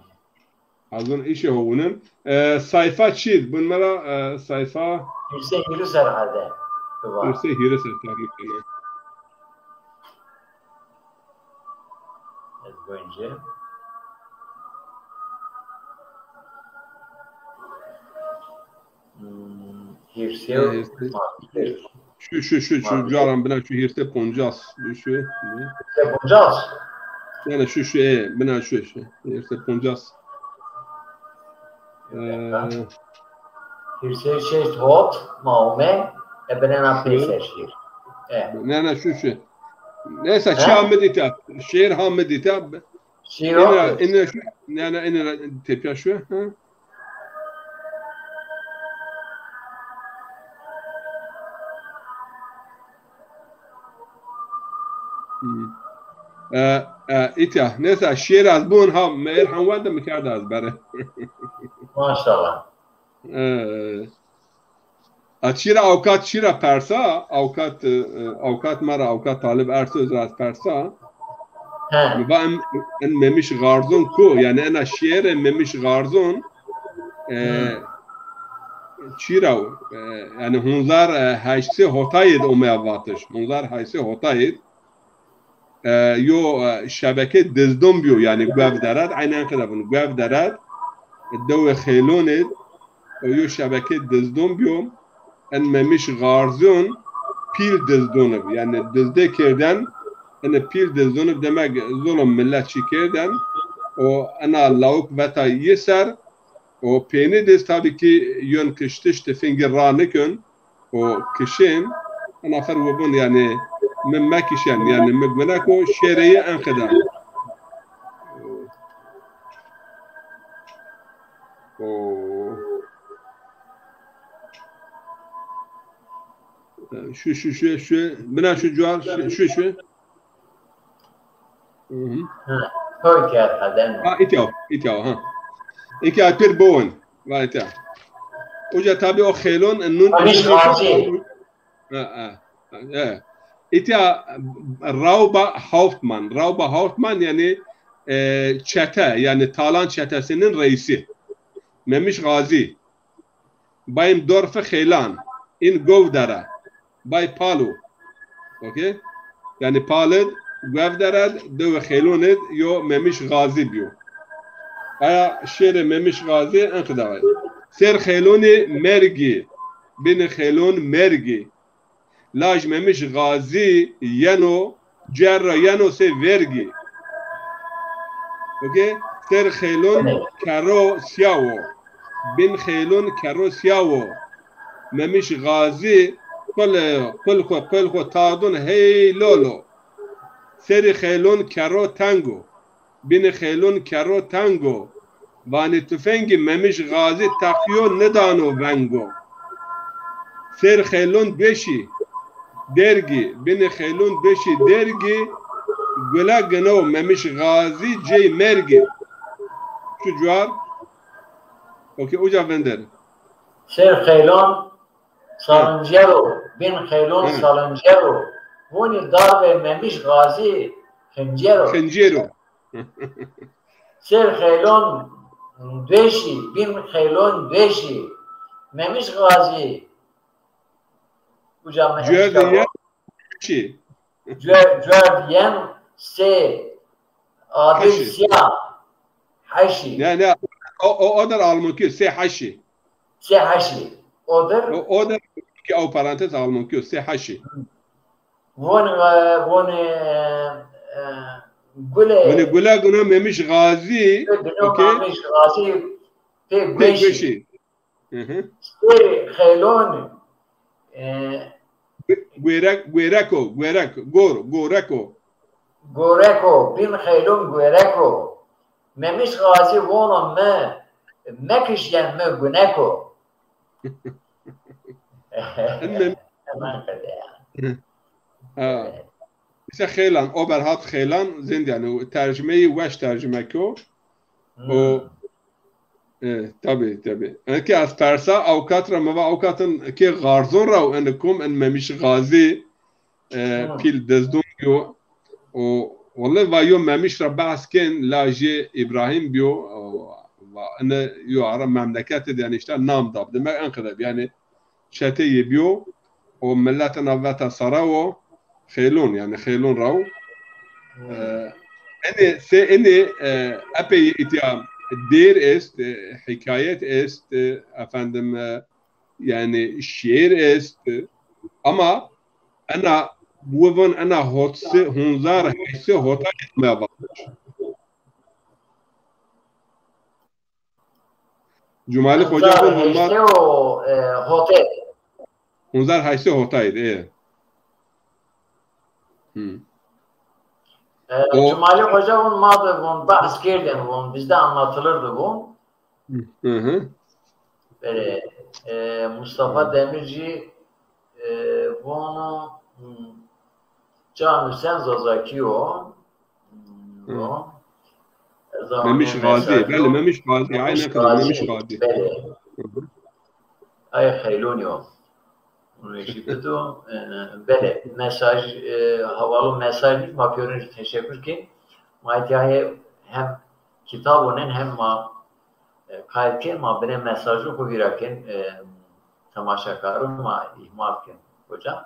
Azon işê ho wunin. E, sayfa çî? Bun me ra, e, sayfa. Hîrsê hîris herhalde. Hîrsê hîris herhalde. Ez önce. Hmm, hîrsê. E, hîrsê. Şu, şu, şu, şu, caran bina şu hîrsê poncas. Şu, şu. Hîrsê poncas? Yani şu, şu, e, bina şu, şu. Hîrsê poncas. E, Hîrsê şeşt hot ma ome, e, binena peyser şîr. E. Ne, ne, şu, şu. Neyse, çi ha mi dîta. Şiir ha mi dîta. Şiir ha mi dîta. Şu, ne, ne, tepya şu, ha? Hmm. E, e, îtya. Neyse, şiir az bun ha, meğer hemwende mi kerda az bere. Maşallah. E, a çira awkat çira persa, awkat, e, awkat ma ra, awkat Talib Ersoz ra persa. He. Mi va en, en Memiş Garzon ku, yani ena şiire Memiş Garzon, e, çira, e, yani hunzar, e, heştê hotayê de omeya vatiş. Hunzar heştê hotayê de. E, yo, e, şebeke dizdon biyo, yani guev derad, aynen qede bun, guev derad, e, dewê xeylonê, e, yo şebeke dizdon biyo, en Memiş Xazîyon pîl dizdûn ib. Yanî dizdê kêrden, ene pîl dizdûn ib, demek zolom millet çî kêrden. O ena lawik veta yi ser, o pênî diz tabî kî yon kiştiş tifingî ra nikon, o kişên, ena fer wibûn yanî mi mekişen, yanî mi gunek o şêrê yi enqida. O. Şu, şu, şu, şu. Bina şu cuar, şu, şu, şu. Hı hı. Ha, koy kağıt kaden. Ha, îtya, îtya, ha. Îtya pir bowen. Va îtya. Uca tabi o xêlon, nun Aliş Gazi. Ha, ha, ha. Îtya Rauba Hauptmann. Rauba Hauptmann yani e, çete, yani talan çetesinin reisi. Memiş Gazi. Bayim Dorfi Xêlan, in Govdere, Bay Palu. Okey? Yani Palid, Govdere, dewe Xêlonid, yo Memiş Gazi biyo. Aya şêrê Memiş Gazi enqida vay. Ser Xêloni mergi, bini Xêlon mergi. Laj Memiş Gazi yeno, cerra yeno sey vergi. Okey? Ser Xêlon kerro siyawo. Bin Xêlon kerro siyawo. Memiş Gazi qul, qul xo, qul xo tadun hey lolo. Serî Xêlon kerro tengo. Binî Xêlon kerro tengo. Vanî tufengî Memiş Gazi teqyo nidano vengo. Ser Xêlon dueşî dergî, binî Xêlon dueşî dergî, gule gino Memiş Gazi cey mergî. Şu cuar. Okey, uca vender. Ser Xêlon salincero, bin Xêlon salincero. Vonî darbe Memiş Gazi xincero. Xincero. Ser Xêlon dueşî, bin Xêlon dueşî. Memiş Gazi. Uca me Cuer de yen şî. Cuer, cuer yen sey Adil Heşî. Sîya. Heşî. Ne, ne. O, o, o der Almankî, sey heşî. Sey heşî. O der. O, o der ki ew parantez Almankî, sey heşî. Von, e, von, e, e, gule. Von gule guna Memiş Gazi. Gule okey. Memiş Gazi. Pê gueşî. Hı hı. Sey Xeylon, e, Gu-, guêrek, guêreko, guêrek, gor, goreko. Goreko, bin Xeylon guêreko. Memiş Gazi vono mi, mekişyen mi guneko. Hemen. Hemen qede ya. Hı. Ha. Evet. Îse Xêlan, Oberhaupt Xêlan, zênd yanî tercumeyî weş tercume ko. Hmm. O, e, tabî, tabî. Enke ez persa awkat ra, mi va awkatin ke Xarzon ra û en kom en Memiş Gazi, e, hmm, pîl dizdon yo. O, wele va yo Memiş ra behs kên, lajê Îbrahîm biyo, o, va ene yo ara memleket de yanî îşte nam dab. Demek enqede bi, yanî çeteyê biyo, o milet ena veta sara wo, Xêlon, yanî Xêlon ra wo. Hmm. E, enê, sey enê, e, epey îtya dêr est, e, hîkayet est, e, efendim, e, yanî şîîr est, e, ama ena, wi von ena hotsi, hunzar heysi hota etmeye başlamış. Cumalî Xoca von honmar. Heyştê û, e, hotê. Hunzar heyştê hotayî de, e. Hı. E, o Cumalî Xoca von ma de von bahs kerdên von, bizde anlatılırdı von. Hı hı. Belê, e, Mustafa Demirci, e, vono, hı, Can Hüsen Zazakî yo. Hı. Memiş Gazi, belê, Memiş Gazi, aynen, Memiş Gazi. Belê. Hı hı. Ay Xeylonî yo. Unu eşî bido. E, belê, mesaj, e, havalu mesaj nî, ma pêrin teşekkür kên. Ma îtya hem kitab onen hem ma, e, kayd kên, ma binê mesajû xwu vîra kên, e, temaşekarû ma îhmal kên, hocam.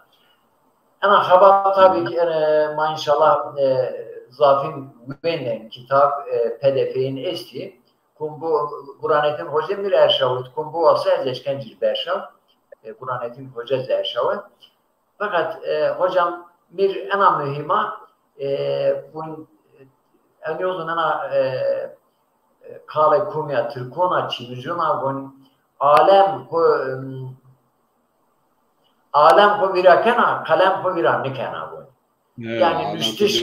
Ena xebat tabî ki, e, ma înşallah, e, zafîn wênen kitab, e, P D F'in estî. Kum bu Burhanettin Hoca mi rê erşawit, kum bu wasa ez eşken cir berşaw. e, Burhanettin Hoca zî erşawe. Feqet, e, hocam, mi rê ena muhîm a, e, vun, e, ez nêzon ena, e, e, qalê komî ya, tirkon a, çînijûn a, vun, alem xo, em, alem xo vîra kena, qelem xo vîra nêkena, vun. Yanî nuştiş,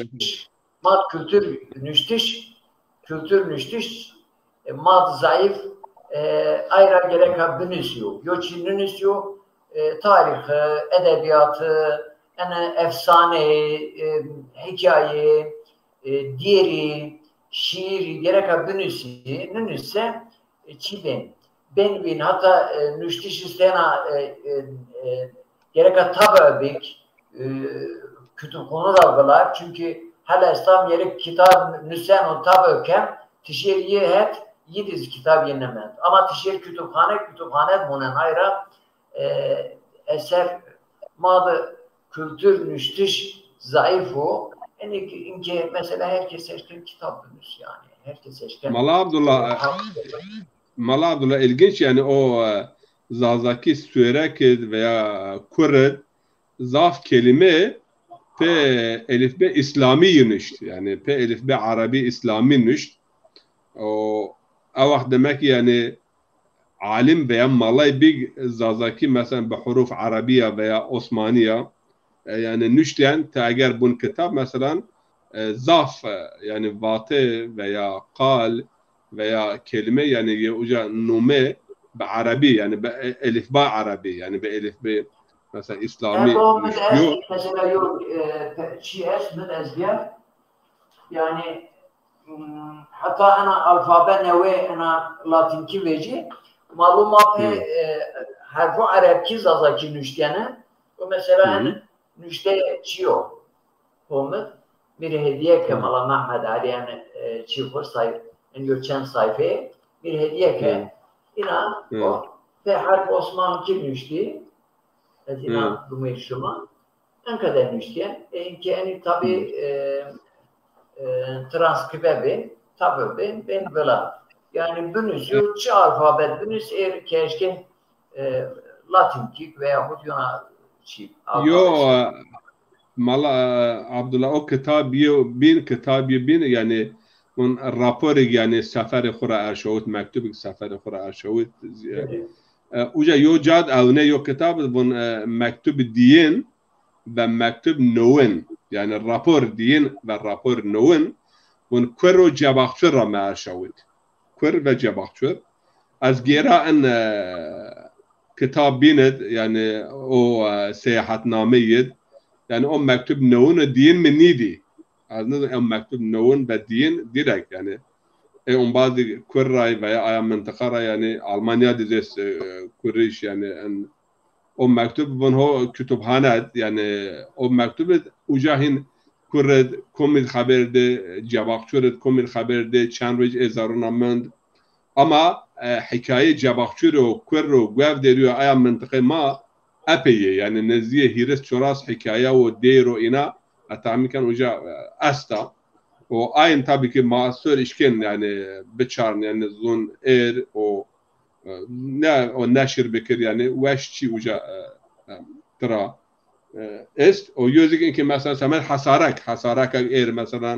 ma di kultur nuştiş, kultur nuştiş, e, ma di zayıf, e, ay ra gereka binusîyo. Yo çî ninusîyo, e, tarîxî, edebîyatî, ene efsaneyî, e, hîkayeyî, e, dîyerî, şîîrî gereka binusî, ninuse, e, çî bên. Bên vîn, hata, e, nuştiş îstena, e, e, e, gereka tabe bik, e, kutubxonu ra vila, çunkî hela esta mi yê rê kitab nuseno tabe ken, tişêr yê het, yî di zî kitab yê nêmend. Ama tişêr kutubxane, kutubxane di monen ay ra, e, eser ma di kultur nuştiş zayıf o. Enî ki, înke mesela herkes eşken kitab binus yanî. Herkes eşken Mala Abdullah, e, Mala Abdullah, ilginç yanî o, e, Zazakî Suerek id veya Kurd id zaf kelîme pê elîfbe Îslamî yî nuşt. Yanî pê elîfbe Erebî Îslamî nuşt. O, ew wext demek ki yanî alim veya malay big Zazakî, mesela bi huruf Erebî ya veya Osmanî ya, e, yanî nuştîyen te eger bun kitab, mesela, e, zaf, e, yanî vate veya qal veya kelîme, yanî yê uca nome bi Erebî, yanî bi e-, elîfba Erebî, yanî bi elîfbê, mesela, Îslamî nuştîyo. Mesela yo, e, pe-, çî est mi ez bîya, yanî, Hmm, heta ena alfabe newe, ena latînkî vecî, malum a pê, Hmm. e, herfo erebkî zazakî nuştîyene. O mesela Hı hı. en nuşte çîyo. Homid, mi rê hedîye ke Hmm. Mala Mehmed Alî en, e, çî xo say-, en yo çend sayfeyê, mi rê hedîye ke Hmm. îna Hmm. o pê herf osmankî nuştî. Ez îna Hmm. dumê şima. En qede nuştîyen. E, înke enî tabî, Hmm. e, e, transkribe bên, tabe bên, bên vila. Yanî binusîyo, çi alfabet binus, êr ke eşkên, e, latînkîk veyahut yona çî Yo, alfabet. Mala, e, Abdullah, o kitab yo bîn, kitab yo bîn, yanî, vun raporêk, yanî, seferê xo ra erşawit, mektubêk seferê xo ra erşawit. Evet. E, uca yo cad ewne yo kitab, vun, e, mektub dîyin ve mektub nowin, yanî rapor dîyin ve rapor nowin, vun Kurr û Cebaxçur ra mi erşawit. Kurr ve Cebaxçur. Ez gêra in, e, kitab bîn id, yanî o, e, seyahatname yid, yanî o mektub nowin û dîyin mi nîdî. Ez nizon ew mektub nowin ve dîyin direkt, yanî, e, ombazî Kurr ra veya aya mintiqa ra, yanî Almanya di zî est, e, Kurrîş, yanî en, o mektub vun ho kutubxane id, yanî o mektub id uca hîn Kurr id komî di xeber di, Cebaxçur id komî di xeber di, çend roj ê zerrûna mend. Ama, e, hîkayê Cebaxçur û Kurr û Guevderî û aya mintiqê ma epey yê. Yanî nezdîyê hîris çoras hîkaye û dêr û îna, e, tahmîn ken uca, e, esta. Û ayin tabî ki ma sor işkên, yanî biçarn, yanî zon êr û, e, ne, o neşir bikir, yanî weş çî uca, e, e, tira, e, est. O yo zî ki mesela semed Hesarek, Hesarek êr mesela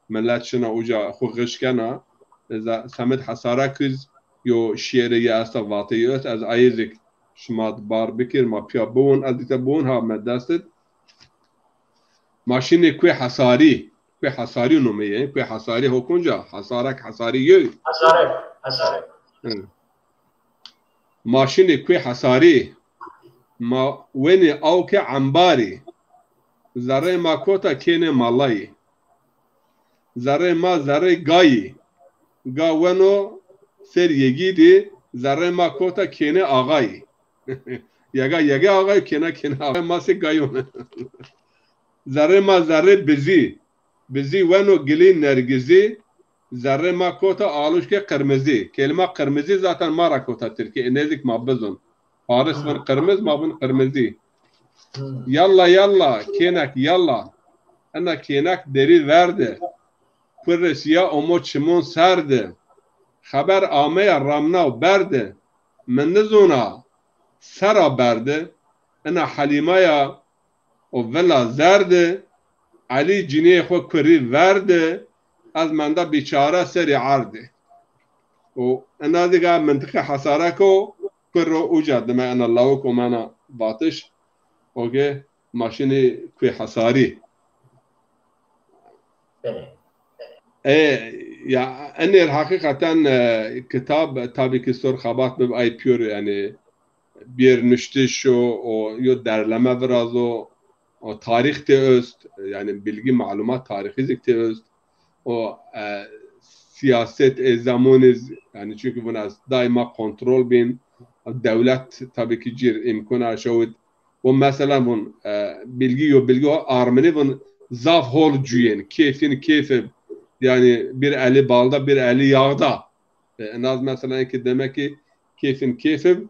millet şina uca xwu xiş kena. Eza semed Hesarek iz yo şiêrê yi esta, vatê yi est, ez ayê zî şima di bar bikir, ma pîya biwin, ez dîte biwin ha me dest id. Ma şinê Kuê Hesarî. Kuê Hesarî nomeyê. Kuê Hesarî ho konca? Hesarek, Hesarî yoy. Hesarek, Hesarek. Hı. Ma şinê Kuê Hesarî. Ma wenê awkê embarî. Zerrê ma kota kênê malayî. Zerrê ma zerrê gayî. Ga weno ser yegî dî, zerrê ma kota kênê axayî. Yega yegê axayî, kêna kênê axayî. Ma sê gayî weno. Zerrê ma zerrê bizî. Bizî weno gilî nergizî, zerrê ma kota aluşkê qirmizî. Kelîma qirmizî zaten ma ra kota tirkî, ê nêzik ma bizon. Faris vin qirmiz, ma vin qirmizî. Yalla yalla, kênek yalla. Ena kênek derî ver di. Kurrê sîya omo çimon ser di. Xeber ameya ramnaw ber di. Mi nizona sera berdi, ina Helîmaya o vila zerdi, Elî cinîyê xo kurî verdi, ez menda bîçare serî erdî. O ina diga mintiqê Hesarek o, kur ro uca dime ina lawik o mena vatiş, o ke ma şinî kuê Hesarî. Belê. E, ya, enêr heqîqeten, e, kitab, tabî ki sor xebat bib, ay pîyor, yanî, bir nuştiş o, o yo derleme virazo, o tarîx tê ost, yanî bilgi, malumat tarîxî zik tê ost, o, e, siyaset ê zemonî z-, yanî çünkü vun ez daima kontrol bin, dewlet tabî ki cir îmkon aşawit, vun mesela vun, e, bilgi yo bilgi o arminî vun zaf hol cuyên, keyfin keyfi, yanî bir eli balda, bir eli yağda. E, en az mesela ki demek ki keyfin keyfi,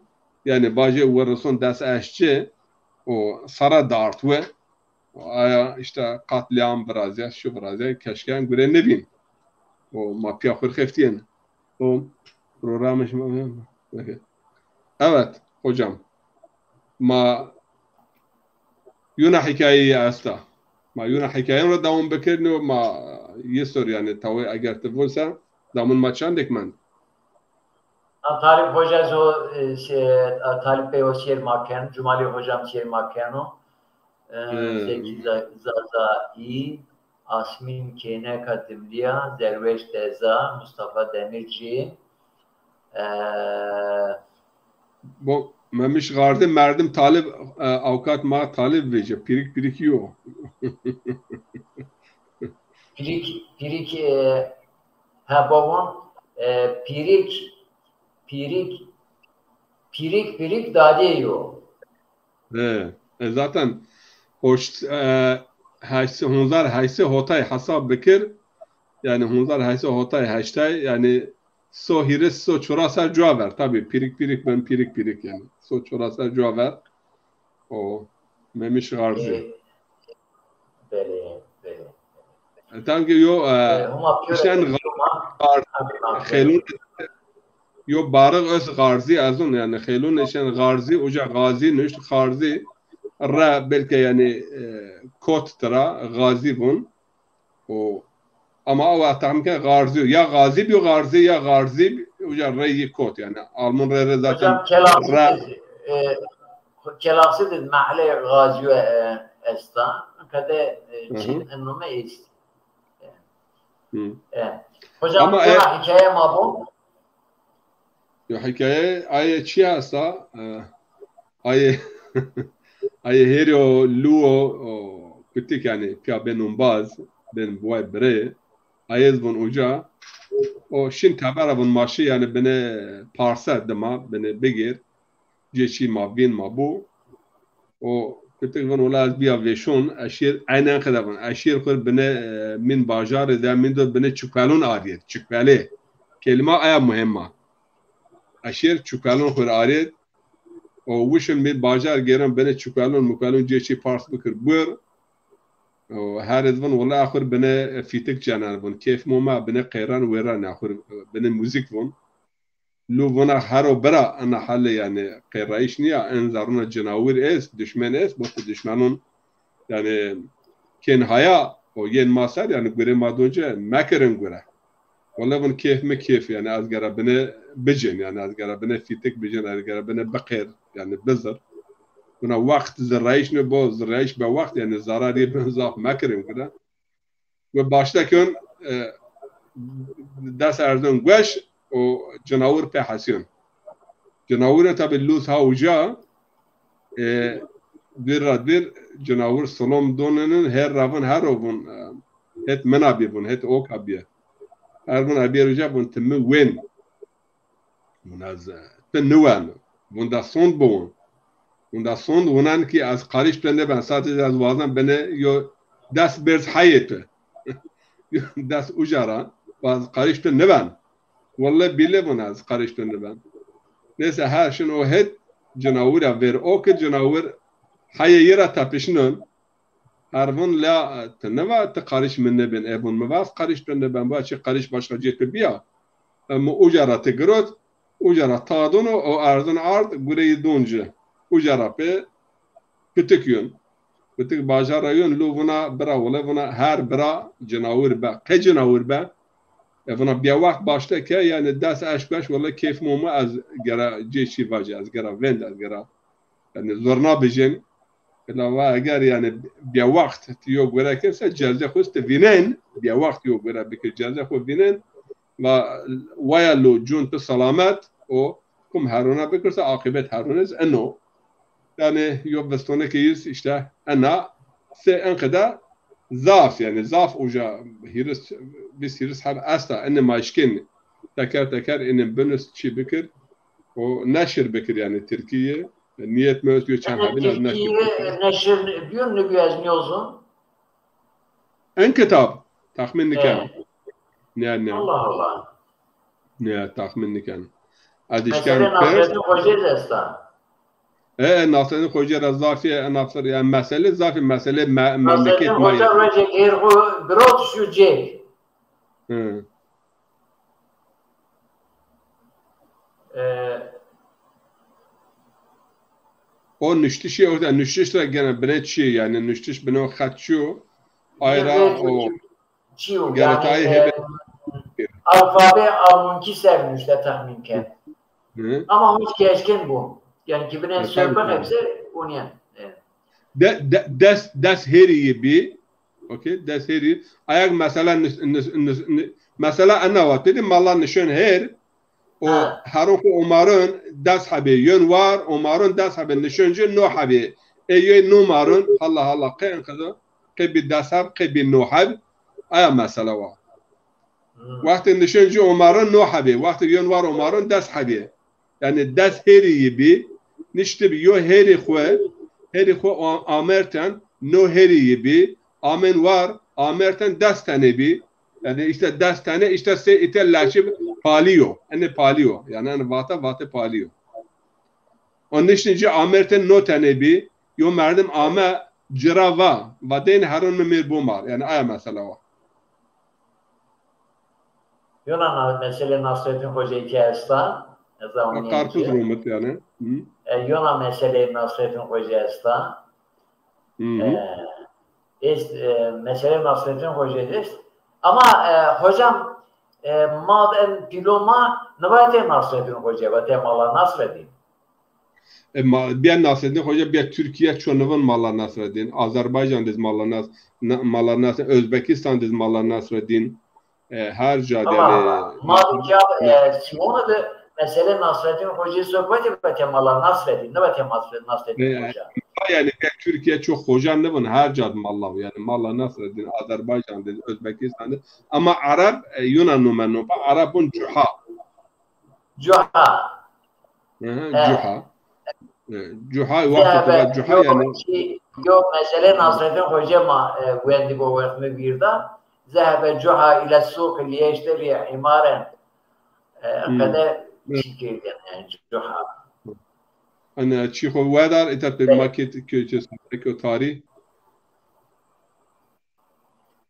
yanî bacê werison des eşçi o sara dart we. Aya işte katliam virazya, şu virazya, keşke en gure nebin. O ma piya xur xeftiyên. O programı şimdi, evet, hocam. Ma yuna hikayeyi esta. Ma yuna hikayeyi ra devam bikirin, ma yê sor, yanî, tawê eger ti vursa, damun ma çandek mend. A, Talip Hoca zo, e, şey, a, Talip Bey o şiir ma keno, Cumali Hocam şiir ma keno. E, Hı. Zeki Za-, Zazayî, Asmîn Kêneka Dimlîya, Derweş Deza, Mustafa Demirci, e, Bo, Memiş Xardi merdim talib, e, avkat ma talib vece, pirik pirik yo. Pirik, pirik, e, ha, babam, e, pirik, pirik, pirik, pirik dadê yo. E, e, zaten hoş, e, heşt, honzar heştê hotay hesab bikir, yanî honzar heştê hotay heştay, yanî so hîris, so çora ser cua ver. Tabî pirik pirik ben pirik pirik yanî. So çora ser cua ver. O Memiş Xarzî. E, belê, belê. E, tam ki yo, e, E, homa pîyor işen e, Xar-, homa, Xar-, homa, homa, Xêlûn, yo barix öz Xarzî ez on, yanî Xêlûn işen Xarzî, uca Xazî nuşt, Xarzî, re belke yanî, e, kot tira, Xazî vun. O, ama awa tahmin ke Xarzî yo. Ya Xazî biyo Xarzî, ya Xarzî bi-, uca reyî kot yanî. Alman rey rey zaten Hocam, Kelasî ra- de, e, Kelasî de mehlê Xazî yo, e, esta. Kede, e, Hı hı. Çin en nome est. Hı. E. Hocam, ama, e, hikaye ma bo. Yo hikaye, aye çi esta? E, aye, aye hêrê o luwo, o kutik yanî piya bên umbaz, bên buay birê. Aye ez vun uca. O şin tebera vun ma şi yanî bine parse dima, bine bigêr. Cê çî ma vîn ma bû. O kutik vun wela ez bîya vêşon, ez şêr eynen qede vun. Ez şêr xur bine, e, min bajarê de min do bine çupelon ariyet. Çupelê. Kelîma aya muhîm a. Ez şêr çupelon xur ariyet. O wişin min bajar gêren bine çupelon mupelon cê çî pars bikir bur. O her ez vun wela xur bine fîtik cenen vun. Keyf moma bine qeyran wêran ya xur bine muzîk vun. Lu vuna hero bira, ena hale yanî qêrayîş nîya, en zerruna cinawir est, dişmen est, bo ti dişmenun yanî kên haya, o yên ma ser, yanî gurê ma donce mekirin gure. Wele vun kêf mi kêf, yanî ez gera bine bicin, yanî ez gera bine fîtik bicin, ez gera bine biqêr, yanî bizir. Buna wext zirrayîş ne bo, zirrayîş be wext, yanî zarar yê bin zaf mekirin gure. Ve başta kön, e, des erzon gueş û cinawir pê hesyon. Cinawir tabî luz ha uca, e, bir ra bir cinawir silom doninin, her ravin, her ravin, e, het mina bî vun, het oka bî. Her vun ebiyer uca vun ti mi wên. Vun ez, e, ti niwen. Vun da sond biwun. Vun da sond wunen ki ez qarîş tu nêben. Sadece ez wazan bine yo des berz heyê tu. Yo des uca ra. Waz qarîş tu nêben. Welle bîle vun ez qarîş tu nêben. Neyse her şin o het cinawira ver o ki cinawir heyê yi ra tepişnon. Her vun la, e, ti nêva, ti qarîş mi nêbên. E vun mi va ez qarîş tu nêben. Va çi qarîş başka cê tu bîya. E, mi uca ra ti girot, uca ra tadon o, o erzon ard, gureyî don ci. Uca ra pê kutik yon. Kutik bajar ra yon, lo vuna bira wele, vuna her bira cinawir be. Qe cinawir be? E, vuna bîya wext başte ke, yanî des eşk beş wele keyf mo mu ez gera cê çî vacî, ez gera vend, ez gera, yanî, zurna bijên. Ila va eger, yanî, bîya wext ti yo gore kese, cezê xwu ti vînen, bîya wext yo gore bikir cezê xwu vînen, va waya lo cûn ti selamet o, kum herûne bikirse, aqîbet herûne zî eno. Yanî yo vistonekê yî zî îşte ena sê enqede zaf, yanî zaf uca hîris, vîst hîris heb esta. Enê ma eşkên teker teker enê binus çî bikir û neşir bikir, yanî tirkî yê. Niyet mi est yo çend hebîn ez neşir bikir. Tirkî yê neşir bîyo, nêbîyo ez nîyozun? En kitab, taxmîn niken. He. Ne, ne. Allah Allah. Ne, taxmîn niken. Ez îşken Mesele Nasrettin Xocê zî esta. E, e, Nasrettin Xocê ra zafî, e, nafir, yanî mesele zafî, mesele me-, memleket ma yê. Nasrettin Xoca rojek hêr xwu girot şû cêk. Hı. E, O nuştişî orada, nuştiş ra gene bine çi, yanî nuştiş bine o xet çi yo? Ay ra o çi yo, gerek yanî, ay e, hebe. Alfabe almunkî ser nuşte, taxmîn ken. Hı. Ama hûn ki eşkên bûn. Yanî ki bine, e, tabii, sor bixebse, hûn yen. E. De, de, des, des hêrî yê bî. Okey, des hêrî. Ayak mesela nis-, nis-, nis-, ni-, mesela ena wa. Dedi mala nişon hêr. O, ha, herûn xwu omaron des hebê, yon war, omaron des hebê, nişon ci no hebê. Ê yoy no maron, hala hala, qe enqedo, qe bî des heb, qe bî no heb, aya mesela wa. Hmm. Wextê nişon ci omaron no hebê, wextê yon war omaron des hebê. Yanî des hêrî yî bî, niştî bî yo hêrî xwu, hêrî xwu a-, amerten, no hêrî yî bî, amên war, amerten des tenê bî. Yanî îşte des tene, îşte sey îte lehçe palî yo. Enê palî yo. Yanî enê vate, vate palî yo. O niştî ci amertê no tenê bî, yo merdim ame ci ra va, va deyn herûn mi mêr bomar. Yanî aya mesela wa. Yona na-, meselê Nasrettin Xocê ke esta, ez a... Ha, onîyen karpuz ci. Romit yanî. Hı. E, yona meselê Nasrettin Xocê esta. Hı hı. E, est, e, meselê Nasrettin Xocê est. Ama, e, hocam, e, ma en pîlo ma nivatê Nasrettin Xocê, vatê Mala Nasreddîn. E, ma, bîya Nasreddîn Xoca, bîya Tirkîye ço nivon Mala Nasreddîn. Azerbaycan de zî Mala Nas-, na-, Mala Nas-, Özbekistan de zî Mala Nasreddîn. E, her ca de, ama yanî, ma di kîya, e, Sîwona de meselê Nasreddîn Xocê sohbetî vatê Mala Nasreddîn, ne vatê Nasre-, Nasreddîn, e, Xoca. Yanî, bîya Tirkîye ço Xoca nivon, her ca de Mala, yanî Mala Nasreddîn, Azerbaycan de, Özbekistan de. Ama Ereb, e, yona nome nopa, Ereb vun Cuha. Cuha. Hı hı, e, Cuha. E, Cuha, wexto ke va Cuha, yo, yanî, yo meselê Nasreddîn Xocê ma, e, wendigo wext mi vîrda. Zehebe Cuha ile suq liyeshterî îmaren. E, hmm, qede, evet, çî kerdîyen, yanî Cuha. Ene çî xo wedar, îta pê, evet, ma kê, kê, kê, kê tarî.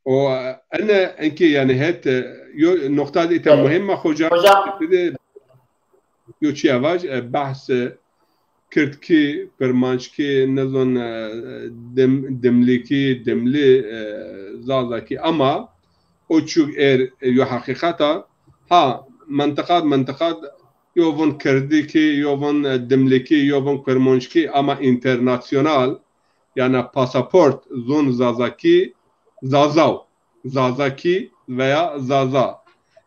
O, ene enkê, yanî het, e, yo noqta de îta, evet, muhîm a, Xoca. Hocam. De yo çîya vaj, e, behs, e, kirdkî, kirmanckî, nizon, e, dim-, dimlîkî, dimlî, e, zazakî, ama o çûk êr, e, yo heqîqet a. Ha, mintiqat, mintiqat, yo vun kirdkî, yo vun, e, dimlîkî, yo vun kirmanckî, ama înternasyonal, yanî pasaport, zon zazakî, zazaw. Zazakî veya zaza.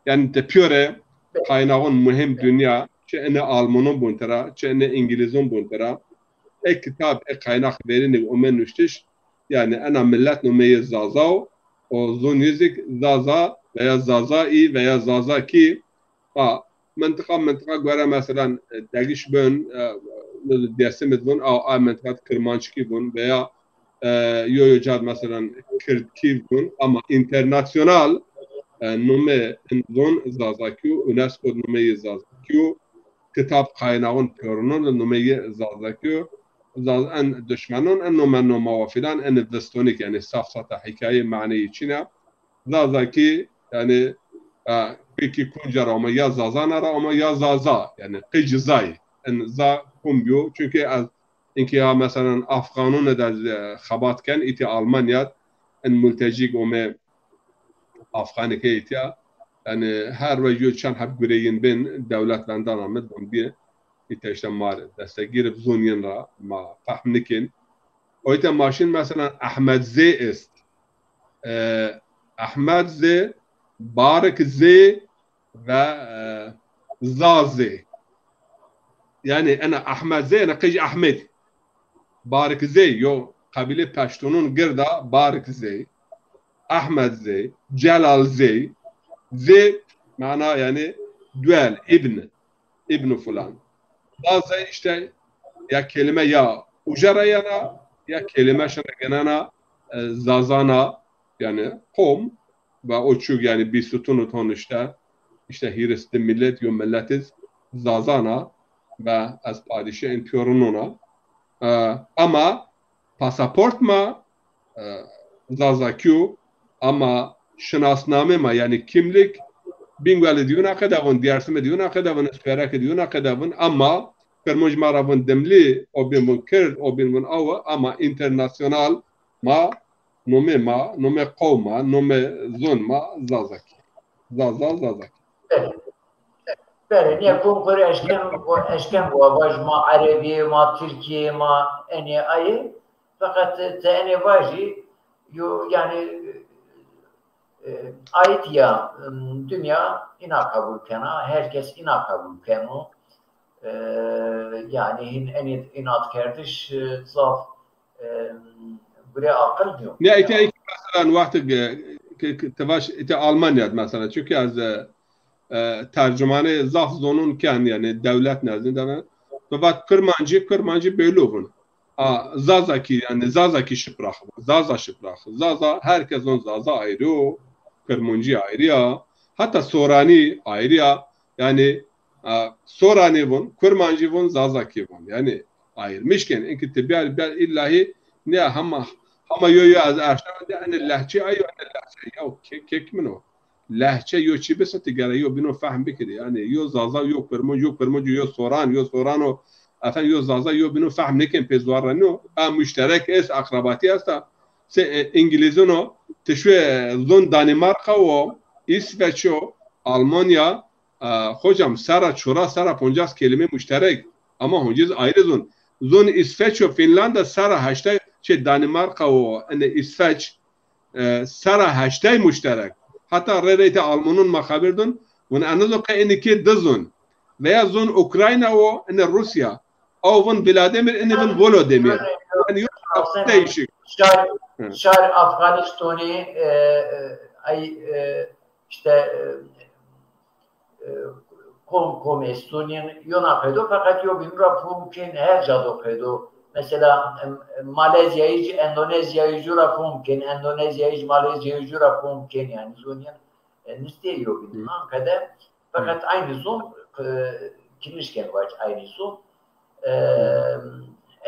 Yanî ti pîyore qaynaxon muhîm dinya, çi ene Almanon bun tira, çi ene Îngilîzon bun tira. E kitab, e qaynax verînî ome nuştiş, yanî ena milet nomeyê zazaw, o zon yizîk zaza veya zazaî veya zazakî. Ha, mintiqa, mintiqa gore, meselan, e, Degiş bin, e, Dêrsimid vun, a, a mintiqa de Kirmanckî vun veya, e, yo, yo ca de, meselan, Kirdkî vun, ama înternasyonal, e, nome in zon Zazakî yo, UNESCO de nomeyê Zazakî yo, kitab qaynaxon pêronon de nomeyê Zazakî yo, Zaz-, en duşmenon, en nome noma wa filan, en vistonîk, yanî safsata, hîkaye, maneyî çin a. Zazakî, yanî, e, pekî kunca ra ama, ya Zazana ra ama ya Zaza, yanî qey ci zay. En za kum biyo? Çunkî ez Inkî ya, meselen, Afxanûne de, e, xebat ken, îtî Almanya, in multecîk ome Afxanike îtîya. Yanî her wej yo çend heb gureyîn bên, dewlet vendan ame, don bî, îtîya îşte ma rê destegîr ib, zûn yin ra ma fehm nikên. Oyte ma şin, meselen, Ehmed Zey est. E, Ehmed Zey, Barik Zey ve, e, Zazê. Yanî ena Ehmed Zey, ena qij Ehmed. Barik Zey, yo qebîlê Peştunun gird a, Barik Zey, Ehmed Zey, Celal Zey. Zey mana yanî duel, ibn, ibnu filan. Zazê îşte ya kelîme ya uca ra yena, ya kelîme şina genena, e, Zazana, yanî qom, ve o çûk, yanî bîsûtûn û ton îşte, îşte hîris di milet, yo milet iz Zazan a ve ez padîşê in pîyorinûn a. E, ama pasaport ma, e, Zazakî yo, ama şinasname ma, yanî kimlik, Bîngolî de yo naqedevûn, Dêrsimî de yo naqedevûn, Îsferekî de yo naqedevûn, ama Kirmanc ma ra vûn dimlî, o bîn vûn kird, o bîn vûn awe, ama înternasyonal ma, nomê ma, nomê qewm ma, nomê zon ma Zazakî. Zaza, Zazakî. Belê. Belê, nîya kom xo rê eşken, eşken wa vaj ma Erebî yê, ma Tirkî yê, ma enê ayê. Feqet ti enê vajî, yo, yanî, e, ait ya, ım, dinya îna qebul kena, her kes îna qebul keno. E, yanî hîn enê înatkerdiş, e, zaf, e, gure aqil nîyo. Ya îtya ki mesela wextê ki, ki, ki ti vaj îtya Almanya d mesela, çunkî ez, e, e, tercumanê zaf zonûn ken, yanî dewlet nezdîn de. Ti vat Kirmancî, Kirmancî bêlo vûn. A, Zazakî, yanî Zazakî şiprax, Zaza şiprax. Zaza, herkes zon Zaza ayrî yo, Kirmancî ayrî ya, heta Soranî ayrî ya. Yanî, a, Soranî vûn, Kirmancî vûn, Zazakî vûn. Yanî ayırmış ken. Inkî ti biyar, biyar îllahî ne hema, hema yo yo ez erşan de, ene lehçe ayo, ene lehçe. Ya kek, kek min o. Lehçe yo çî bise ti gere yo bîno fehm bikirî. Yanî yo Zaza, yo Kirmanc, yo Kirmanc, yo Soran, yo Soran o. Efendim yo Zaza, yo bîno fehm nêkên pê zuar ra nîyo. A muşterek est, akrabatî esta. Se, e, Îngilîzûn o, ti şuê, e, zon Danîmarka o, Îsveç o, Almanya, e, hocam, sera çora, sera poncas kelîme muşterek. Ama honcîz ayrî zon. Zon Îsveç o, Finlanda sera heştay, çê Danîmarka o, ene Îsveç, e, sera heştay muşterek. Heta rê reyte Almanûn ma xebir dun, vun eno zon qe enî kê di zon. Veya zon Ukrayna o, ene Rusya. Aw vun Vladimir, enî vun Volodymyr. Yanî yo değişik. Şar, Hı. Şar Afganistonî, e, e, ay, e, işte, e, e, kom, kom estonîn, yona qeydo, feqet yo bîn ra fûm kên, her ca do qeydo. Mesela, em, Malezyayî ci, Endonezyayî ju ra fûm kên, Endonezyayî ci, Malezyayî ju ra fûm kên, yanî zonîn, e, nistê yo bîn. Hı. Nan qede, feqet aynî zon, e, kinişken vac aynî zon. E,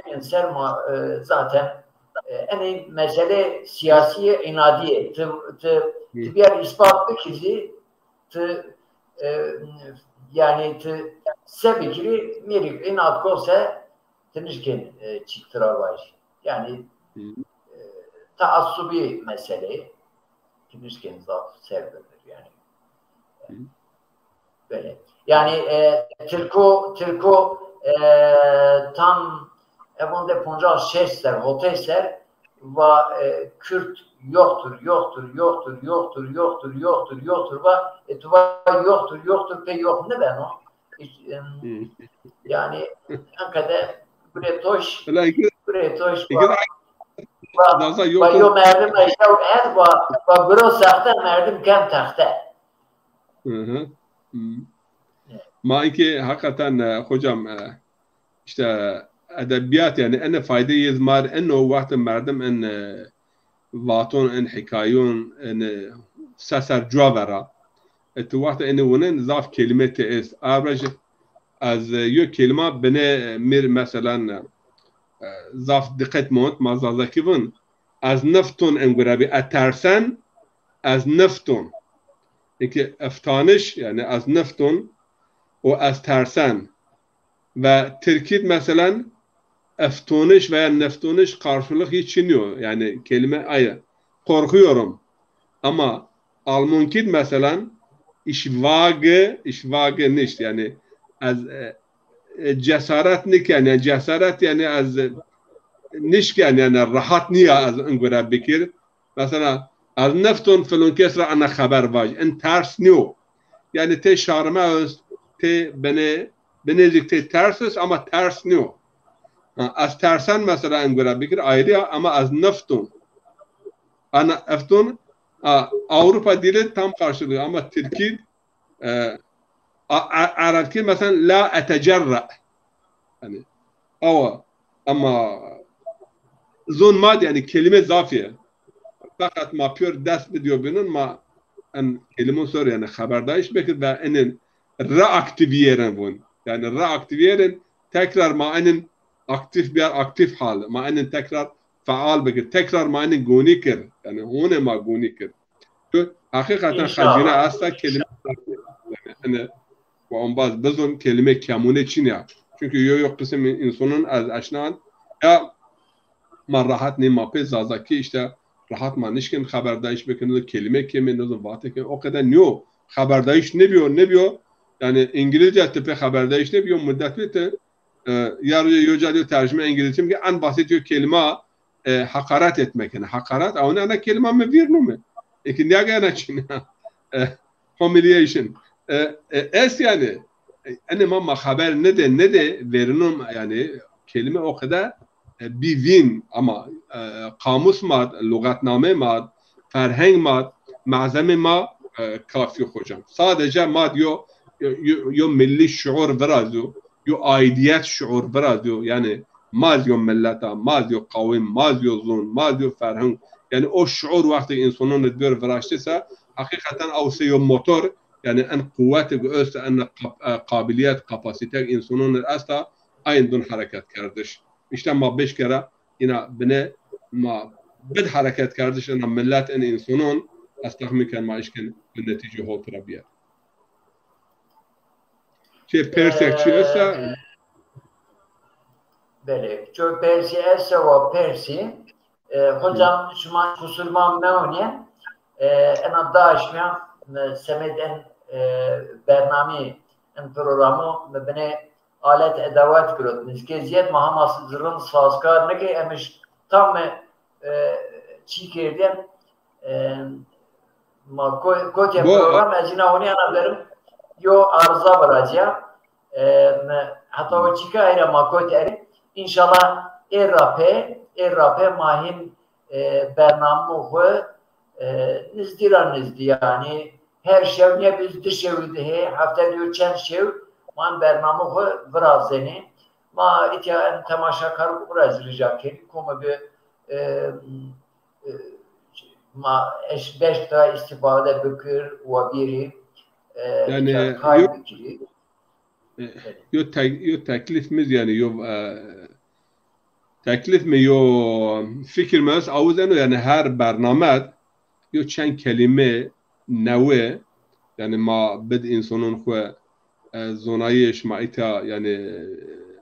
Emin serma, e, zaten, e, enê mesele siyasîye, înadîye. Ti, ti, Hı. Ti biyar îspat bikî zî, ti, e, yanî ti se bikirî, mêrik înat ko se ti nişkên, e, çîk tira vajî. Yanî, Hı. E, taassubî meseleyê ti nişkên zaf ser birir yanî. Hı. Belê. Yanî, e, Tirko, Tirko, e, tam evon de poncas şeş ser, hotey ser, va, e, Kürt yoktur, yoktur, yoktur, yoktur, yoktur, yoktur, yoktur, va, e, tu va yoktur, yoktur, pê yok nibeno. Hiç, em, Hı. Yanî, enqede gure toş, Wela iki, gure toş, iki va, de va, Zaza va yoktur. Yo merdim eşew ed, va, va guro sexte merdim kem texte. Hı hı. Hı. Ma inkê hakikaten, e, hocam, e, işte edebiyat yanî ene fayde yê zmar eno wextê merdim en, e, vaton, en hikayon, en, e, seser cua vera. E, ti wextê ene wunen zaf kelîme ti est. Arvaj ez, e, yo kelîma bine mir meselen, e, zaf diqet mont ma Zazakî vun. Ez nifton en gure bî, e tersen, ez nifton. Eke eftaniş, yanî ez nifton û ez tersen. Ve Tirkî d meselen, eftoniş veya neftoniş karşılık hiç çiniyor. Yani kelime aynı. Korkuyorum. Ama Almankî d mesela ich wage, ich wage nicht. Yani ez e, e, cesaret niken, yani cesaret yani ez e, nişken yani rahat niya ez ingure bikir. Mesela ez nefton filon kes ra ana xeber vaj. En ters niyo. Yani te şarme öz, te bene, bene zik te ters öz ama ters niyo. Ha, ez tersen mesela ingure bikir ayrı ya ama ez nefton. Ana efton, a, Avrupa dili tam karşılığı ama Tirki, e, a, a, Arapki mesela la etecerra. Yani, awa, ama zon mad yani kelime zafî. Fakat ma pür dest bidiyo binun ma en kelimun sor yani xeberdayış bekir ve enin reaktiviyeren vun. Yani reaktiviyeren tekrar ma enin aktif biyar aktif hal. Ma enin tekrar faal bekir. Tekrar ma enin goni kir. Yani hone ma goni kir. Çü heqîqeten xezîne esta kelime. Yani, wa ombaz bizon kelime kemune çin ya. Çünkü yo yo kısım insanın ez eşnan ya ma rahat ne ma pê Zazakî işte rahat ma nişkin xeberdayış bikin, kelime keme, ne vate keme, o kadar niyo. Xeberdayış ne biyo, ne biyo. Yani İngilizce tipe xeberdayış ne biyo, müddet bitti. E, ya yo ca diyor tercüme İngilizce ki en basit yo kelime e, hakaret etmek. Yani hakaret, ama ne kelime mi vîr numi. Eki ne gene çin. E, humiliation. E, e, es yani. E, ene ma, ma xeber ne de, ne de verinom yani kelime o kadar e, bî vîn ama e, kamus mad, lugatname mad, ferheng mad, malzeme ma e, kafî hocam. Sadece mad yo, yo, yo, yo milli şuur virazyo, yo aidiyet şuur virazyo. Yani maz yo milleta, maz yo qawim, maz yo zon, maz yo ferheng. Yani o şuur wextê insanon id bir viraştîse, heqîqeten ew se yo motor, yani en quwetê gu öste en qab-, e, qabiliyet, kapasite insanon id esta, ayin dun hereket kerdiş. İşte ma beş kere ina bine ma bid hereket kerdiş ina millet en insanon, ez texmin ken ma işkin bi netîce hol tira biyer. Çi persek çi esta? Belê, ço persî esta wa persî. E, hocam, şima kusurî ma mewnî. E, ena daşmîya, e, semed en, e, bernamî, en programî mi binê alet edewat girot. Nizkê zîyed ma hema rind sazkar nikê, em îş tam mi, e, çî kerdîyen, e, ma ko-, kotîyen program, ez îna honî ana derim, yo arıza virazîya. E, mi, heta o çîka ey ra ma kotî erê. Înşallah ê ra pê, ê ra pê ma hîn, e, bernamê xwu, e, nizdî ra nizdî, yanî her şew nêbiz di şewî di hê, hefte di yo çend şew ma bernamê xwu virazenê. Ma îtya en temaşakar xwu ra zî rica kenî, komi bi, e, e, ma eş beş ra îstîfade bikir, wa bîrî, e, yani, îtya kay yo-, bikirî. E, yo tek-, yo teklif mi yani yo, e, teklif mi yo fikir mi est, awuz eno yani her bername yo çend kelîme newe, yani ma bid insanon xwu, e, zonayış ma îta yani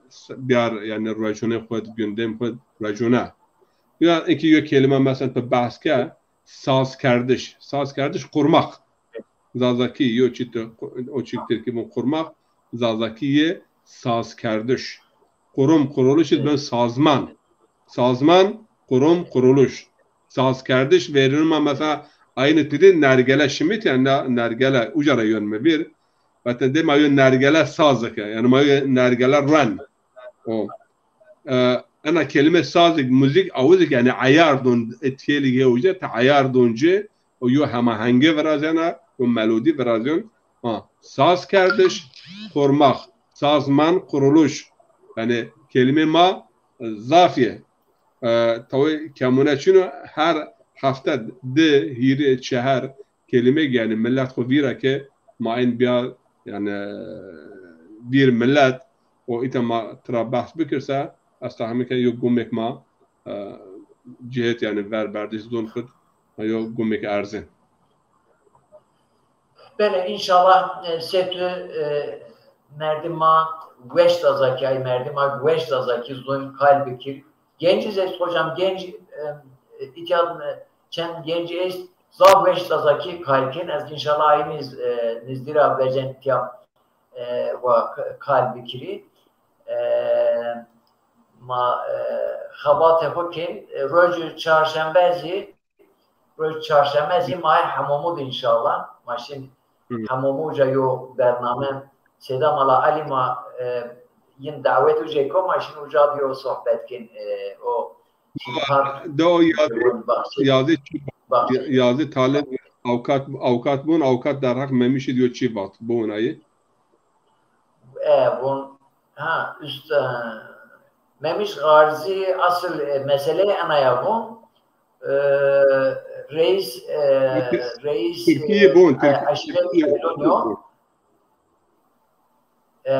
s-, biyar yani rejone xwu, gündem xwu rejone. Ya eki yo kelîme mesela tu behs ke, sazkerdiş. Sazkerdiş kurmak. Zazakî yo çî tu, o çî Tirkî bun kurmak. Zazakî yê sazkerdiş. Kurum kuruluş id ben sazman. Sazman, kurum, kuruluş. Sazkerdiş verînuma mesela aynı tidi nergele şimit yani ne-, nergele uca ra yönme bir. Zaten de ma yo nergele sazike. Yani ma yo nergele ren. O. E, ena kelime sazık, müzik, awuzık yani ayar don, etiyeli ge uca, te ayar donci, o yo hemahenge virazena, yo melodi virazyon. Ha, sazkerdiş, kurmak, sazman, kuruluş. Yani kelime ma, e, zafîye. E, tawi kemune çino her hefte di, hîrê, çeher, kelîmêk, yanî milet xwu vîra ke ma ên bîya, yanî vîr milet û îta ma tira behs bikir se, ez tahmîn ken yo gumêk ma, e, cihet, yanî ver berdiş zon xwu, yo gumêk erzên. Belê, înşallah, e, se tu, e, merdima weş Zazakî, ay merdima weş Zazakî zon kal bikir. Gencî zî est hocam, genc, e, îtya, e, çend gencî est, zaf weş Zazakî kal kin. Ez înşallah ay nîz, e, nîzdî ra vecen îtya, e, wa k-, kal bikirî. E, ma, e, xebatê xo kên, e, rojê çarşembe zî, roj çarşembe zî ma hemomû de înşallah. Ma şin Hı. Hemomû uca yo bername Seyda Mala Alî ma, e, yin dawet uca ko, ma şin uca de yo sohbet kên, e, o çî park De o yazı, yazı, yazı talep avukat, avukat bun, avukat derheq Memişî diyor çi vat bu onayı. E, vun, ha, üst, e, Memiş Gazi asıl, e, mesele enaya vun. E, reis, e, reis, Türkiye e, bun, e, Türkiye, aşiret Türkiye. Melonio. E,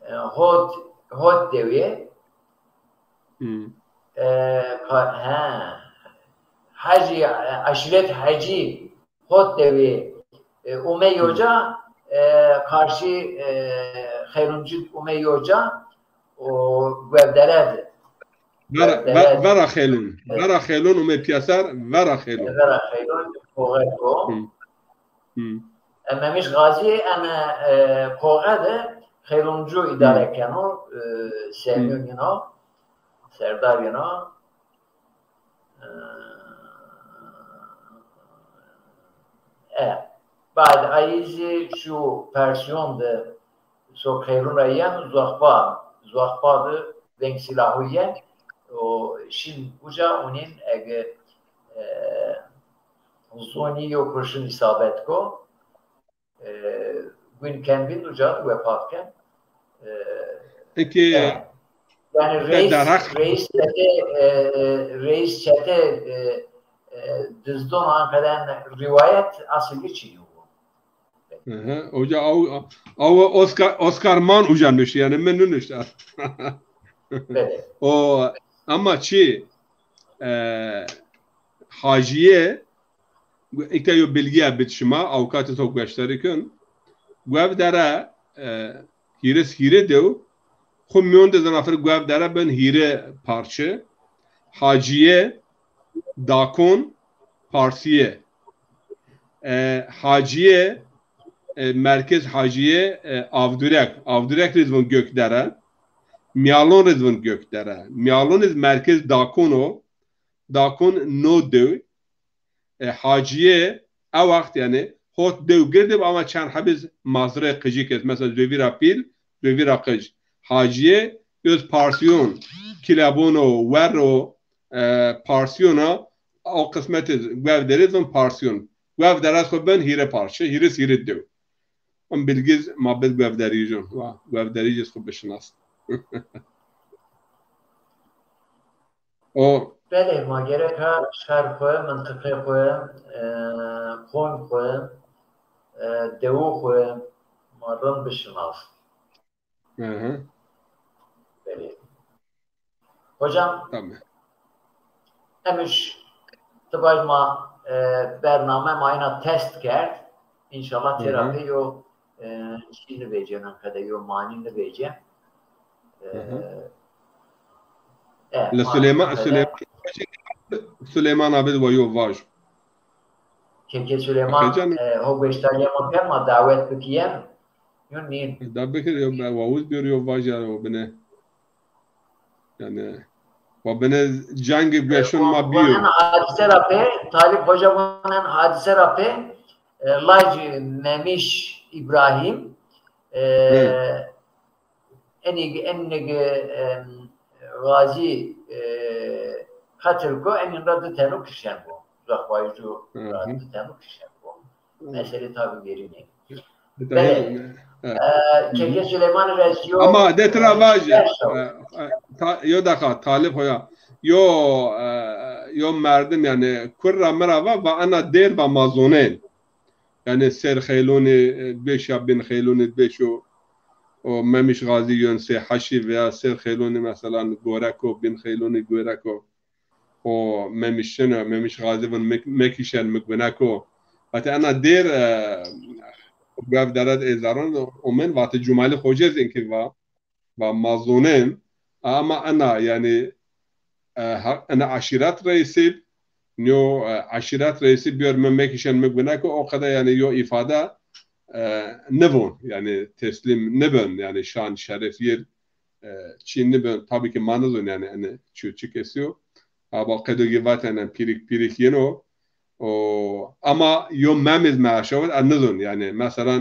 e, hot, hot dewi. Hmm. E, pa-, he. Hacı, e, aşiret Hacı. Hot dewi, e, ume yoca, e, karşı, e, Xeyrûncî ume yoca, o Guevdere de. Vera, Guevdere de. Vera Xeylûn. Evet. Vera Xeylûn ume pîyaser, Vera Xeylûn. Vera Xeylûn, Koxeko. Hı. Hı. E, Memiş Gazi, ene, e, Koxe de Xeylûncû îdare keno, e, Semî yeno, serdar yeno. E, bad ayî zî şu Persîyon de so Xeyrûn ra yen Zuaxpa, Zuaxpa de veng sîlahû yen, o şin uca unîn ege, e, zonî yo kurşun îsabet ko. E, Gwîn kembîn uca de wefat ken. E, Peki, e, yani reis, derheq reis çete, e, reis çete, e, e, dizdon ankadan rivayet asıl için yok. Hı hı. Hoca, aw, aw Oscar, Oscar Man uca nuşt, yani mi nuşt. Evet. O, ama çi, e, Hacîye, îta yo bilgîye bid şima, avukatê to gueşdarî kin. Guevdere, e, hîris hîrê dew, xwu mîyon de zanafer Guevdere bin hîrê parçe. Hacîye, Dakon, Parsîye. E, Hacîye, e, merkez Hacîye, e, Avdurek. Avdurek rê zî vun Gökdere. Mîyalon rê zî vun Gökdere. Mîyalon iz merkez Dakon o. Dakon no dew. E, Hacîye, e wext, yanî, hot dew gird ib ama çend heb iz mazrê qicîk est. Mesela zovî ra pîl, zovî ra qic. Hacîye, öz parsîyon, Kîlebon o, Werr o, e, parsîyon a, o qismet iz Guevdere zî vun parsîyon. Guevdere xwu bin hîrê parçe, hîris hîrê dew. Im bilgiz ma bid Guevderîjon. Wa, Guevderîj iz xwu bişinas. O Belê, ma gerek ha şar xwu, mintiqê xwu, e, qom xwu, e, dewu xwu ma rind bişinas. Hı hı. Belê. Hocam, Tamam. Emiş, ti vaj ma, e, bername ma ina test kerd. Înşallah Hı hı. Têra pê yo, e, çî nivêce, nanka de yo manî nivêce. E, Hı hı. E, Li ma Suleyman, nanka de Suleyman, Suleyman abi de wa yo vaj. Keke Suleyman, Heyecan. E, ho gueştarîya ma ken ma dawet bikîyen. Yun nîn. Da bikir yo, be, wa wuz biyor yo vaj ya, o bine. Yani, wa bine cangê gueşon ma biyo. Vonen hadise ra pê, Talip Hoca vonen hadise ra pê, e, laj Memiş İbrahim, e, Hı. Enîg, enîg, em, Gazî, e, qetil ko, enîn ra di teno kişen bo. Uzaqbayıcı ra Hı hı. Di teno kişen bo. Hı. Mesele tabi verînê. Tabii. Belê. Evet. E, Hı hı. Keke Süleyman Reziyo, Ama de tira e, vaj, e, e, ta-, yo deqa, Talip Hoca. Yo, e, yo merdim yani, kur ra mi ra va, va ena dêr va ma zonên. Yani Sêr Xeylonî, e, beş ya Bin Xeylonî beş o, o Memiş Gazî yön Sê Heşî veya Sêr Xeylonî mesela Goreko, Bin Xeylonî Goreko. O Memiş şino, Memiş Gazî vun mek-, mekişen mi guneko. Hatta ena dêr, e, Guev dere de êzaron omen, vate Cumalî Xoce zî inkî va, va ma zonên, ama ena, yanî, e, ha-, ena eşîret reîsî, yo, e, eşîret reîsî biyor mi mekişen mi guneko, o qede, yanî, yo îfade, e, nivon, yanî, teslîm nibin, yanî, şan, şeref yir, e, çî nibin. Tabî ki ma nizon, yanî, ene çî çi kesî yo. Aba qedo ki vatene pîrik pîrik yeno. O, ama yo Mem iz meşawit, e, nizon, yanî, mesela,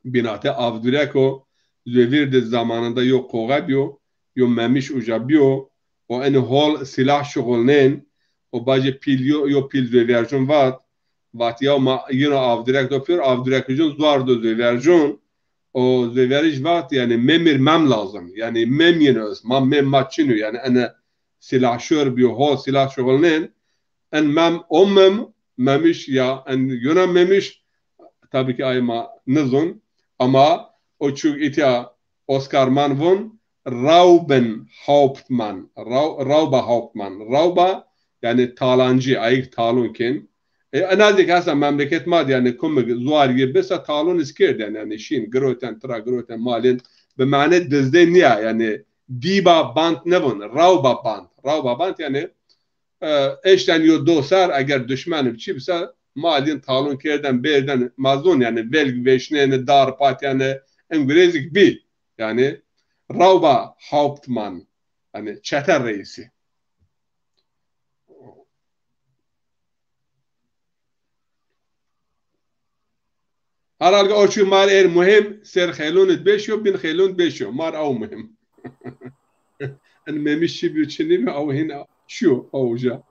Bînate Avdureko, Zovîr de zamanında yo qoxe biyo, yo Memiş uca biyo, o eni hol sîlah şuxulnên, o bacê pîl yo, yo pîl Zovîrcun vat, vat ya ma yino Avdurek do pîyor, Avdurekicun zuar do Zovîrcun, o Zovîric vat, yanî, Memir Mem lazim, yanî, Mem yino est, ma Mem ma çin o, yanî, ene sîlahşor biyo, hol sîlah şuxulnên, en Mem, o Mem, Memiş ya, en yona Memiş, tabî ki ay ma nizon, ama o çûk îtya Oscar Mann von Raubenhauptmann, Rau-, Rauberhauptmann, Rauber, yanî talancî, ayik talon kên. E, en azî ki hesa memleket ma de, yanî, kumik zuar yê besa talon iz kerd, yanî, yanî şîn, giroten, tira giroten, malên, bi mane dizdê nîya, yanî, Diebesband nivon, Rauberband, Rauberband, yanî, e, eşten yo do ser, eger duşmen bi çî bisa, malin talon kerden, berden, ma zon, yanî, velg veşnene, dar patene, en gurêzik bî. Yanî, Rauberhauptmann, yanî, çete reîsî. Herhalde o çû mar er muhim, ser xeylon id beşo, bin xeylon id beşo. Mar aw muhim. En Memiş çi biyo, çi nîbiyo, aw hin çiyo, aw uca.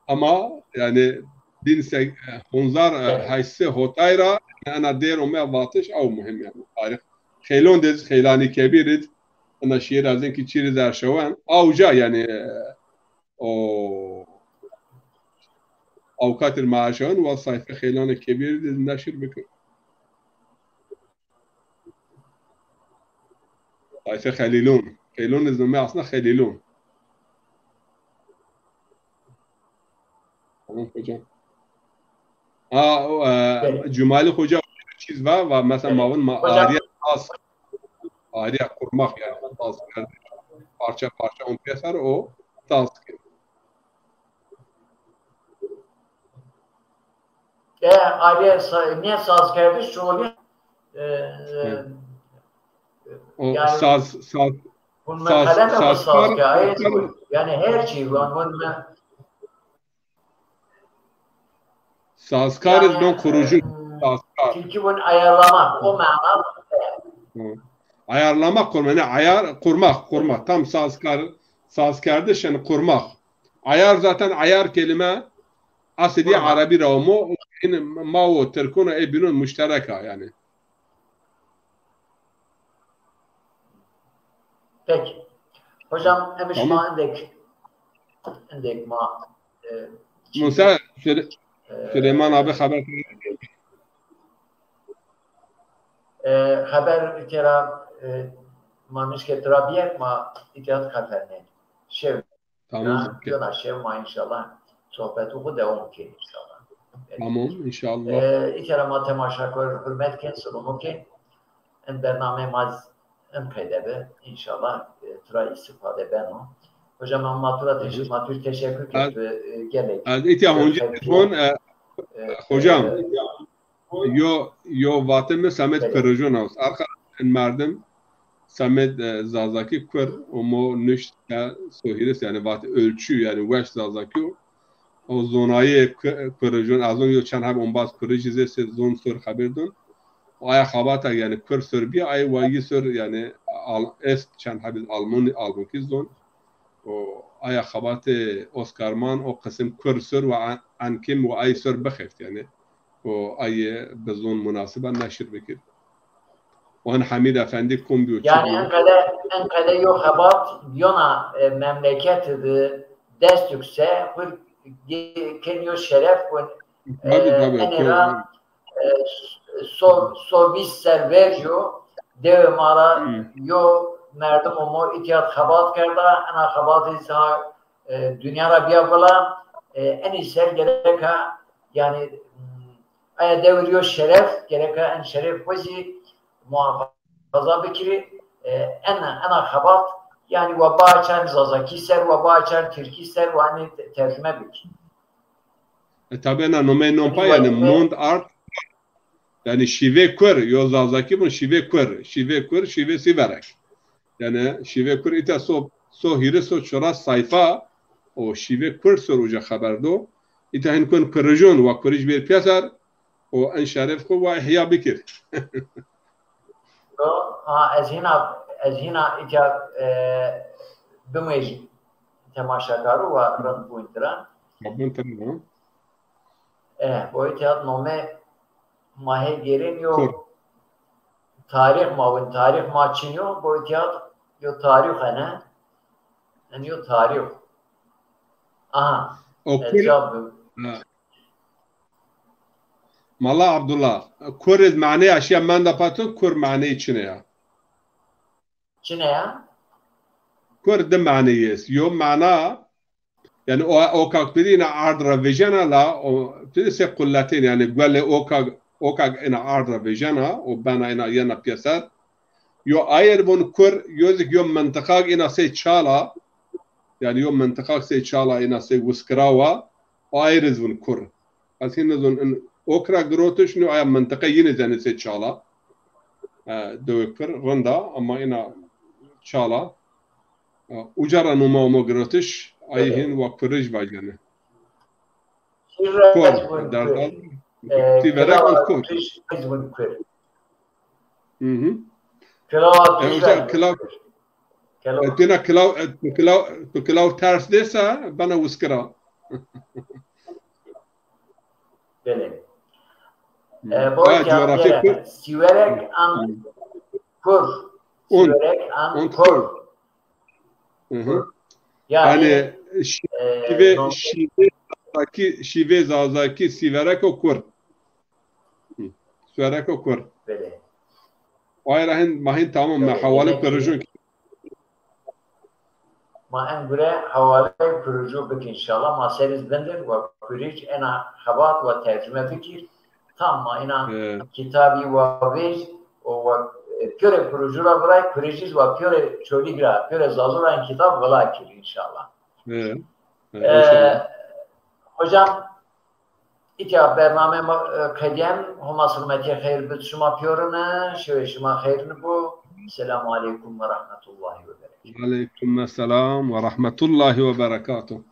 Ama, yanî, bin se-, honzar, e, heşt se hotay ra, ena dêr ome vatiş, aw muhim, yanî. Tarîx xeylon de, xeylanî kebîr id, ena şîîr ez in ki çî riz erşawen, aw uca, yanî, e, O avukatî rê maaşan wa sayfe xeylanê kebîr de neşir bikir. Sayfe Xelîlon. Xeylon nizam aslında Xelîlon. Tamam hocam. Ha, o, e, Cumalî Hoca çîz va, va mesela ma vin ma arîya saz, arîya qurmax yanî saz kerd. Parça parça on piyasar o saz kerd. E, arîya sa-, ne saz kerdiş şolî, e, e, o yanî saz, saz, saz, saz, saz, saz, yanî her şey, vun, vun, Sazkar iz non kurucu. Sazkar. Çünkü bunu ayarlamak, o manada. Hı. Ayarlamak, kurma, ne ayar, kurmak, kurmak. Tam sazkar, sazkerdiş yani kurmak. Ayar zaten ayar kelime asli diye Kurmak. Arabi ra omo, ma o Tirkuna e binon müştereka yani. Peki. Hocam, emiş ma endek, endek ma, e, Musa, Süle-, e, Süleyman abi haber. E, haber kera, e, ma nişke tira biyek ma îtîhat kaferne. Şev. Tamam. Ha, okey. Yona şev ma inşallah sohbetû xu dewam kên inşallah. Tamam, inşallah. E, îkera ma temaşakor hurmet kên, silumu kên. En bername ma z-, en qeyde bi. İnşallah, e, tira istifade beno. Hocam, ma tura teş-, ma tu teşekkür kên, e, gelek. Ez îtya honca telefon, e, e, hocam, e, yo, yo vate mi Semed Pirijon aus. Arka en merdim Semed, e, Zazakî kur, omo nuşt ke sohîris, yanî vat ölçü, yanî weş Zazakî o. O zonayê ku-, Pirijon, ez on yo çend heb ombaz Pirijî zê se zon sor xeber don. O aya xebata, yanî kur sor bî, ay wa yi sor, yanî al-, est çend heb Almon-, Almonkî zon. O aya xebatê Oscar Mann o qisim kur sor ve en-, enkim ve ay sor bixeft, yanî. O ay bi zon munasiba neşir bikir. O en Hamid Efendi kom biyo, çi biyo? Yanî enqede, enqede yo xebat yona, e, memleket de dest yükse, xu ge-, ken yo şeref kun, e, tabii, tabii, ene ra, e, so-, so vîst ser verco, dewe ma ra yo merdim omo îtîhat xebat kerda, ena xebatî sa, e, dinya ra biya vila, e, enî ser gereka, yanî, aya dewir yo şeref, gereka en şeref xo zî muhafaza bikirî. E, ena, ena xebat, yanî wa biaçan Zazakî ser, wa biaçan Tirkî ser, wa enê te-, tercume bikî. E, tabi ena nomey non pa, yanî Mundart, yanî şîvê Kur, yo Zazakî bun şîvê Kur, şîvê Kur, şîvê Sîverek. Yanî şîvê Kur îta so, so hîris, so çuras sayfa o şîvê Kur ser uca xeber do. Îta hin kon Kurijon, wa Kurij bêr pîyasar, o en şeref xo wa ihya bikir. Do, ha, ez hîna, ez hîna îta, e, bimêj temaşekaru wa rind bûn tira. Bûn tira, ha. E, bo îta nome ma hê gêrên yo Kur. Tarîx ma win, tarîx ma çin yo, bo îta yo tarîx ene. En yo tarîx. Aha. O ez Kur, cevap ha. Mala Abdullah, Kur iz maneya şiya menda pa to, Kur maneyî çine ya? Çine ya? Kur di maneyî est. Yo mana, yanî o, o kak pidî ina ard ra vejena la, o pidî se quletên, yanî guelê o kak, o kak ina ard ra vejena, o bena ina yena pîyeser. Yo ayer vun Kur, yo zik yo mintiqak ina sey çala, yanî yo mintiqak sey çala ina sey wiskirawa, o ayer iz vun Kur. Ez hîn nizun in ok ra girotiş, nî aya mintiqe yînî zenê sey çala. E, dewê Kur rind a, ama ina çala. E, uca ra numa omo girotiş, ayî hîn wa Kurij vajene. Kur, derdal, e, Sîverek û Kur. Hı hı. E, uca kilaw, e, têna kilaw, e, tu kilaw, tu kilaw ters dêsa, bena wiskira. Belê. Hı. E, bo coğrafya Kur. Sîverek an Kur. Sîverek an Kur. Hı hı. Yanî, e, şîvê, şîvê Zazakî, şîvê Zazakî Sîvereko Kur. Hı. Sîvereko Kur. Belê. Ay ra hin, ma hin tamam, ma hewalê Kurijûn. Ma en gure hewalê Kurijû bik înşallah. Ma ser iz vindin wa Kurij ena xebat wa tercume bikir. Tam ma ina kitabî wa vêj û wa, e, pîyorê Kurijû ra viray, Kurijîz wa pîyorê Çolîg ra, pîyorê Zazû ra in kitab vila kir înşallah. E, hocam, îtya bername ma, e, qedîyen, Homa selametîye xeyr bid şima pîyorine, şewê şima xeyr nibo. Selamu aleykum ve rahmetullahi ve berekatuhu. Aleykum selam ve rahmetullahi ve berekatuhu.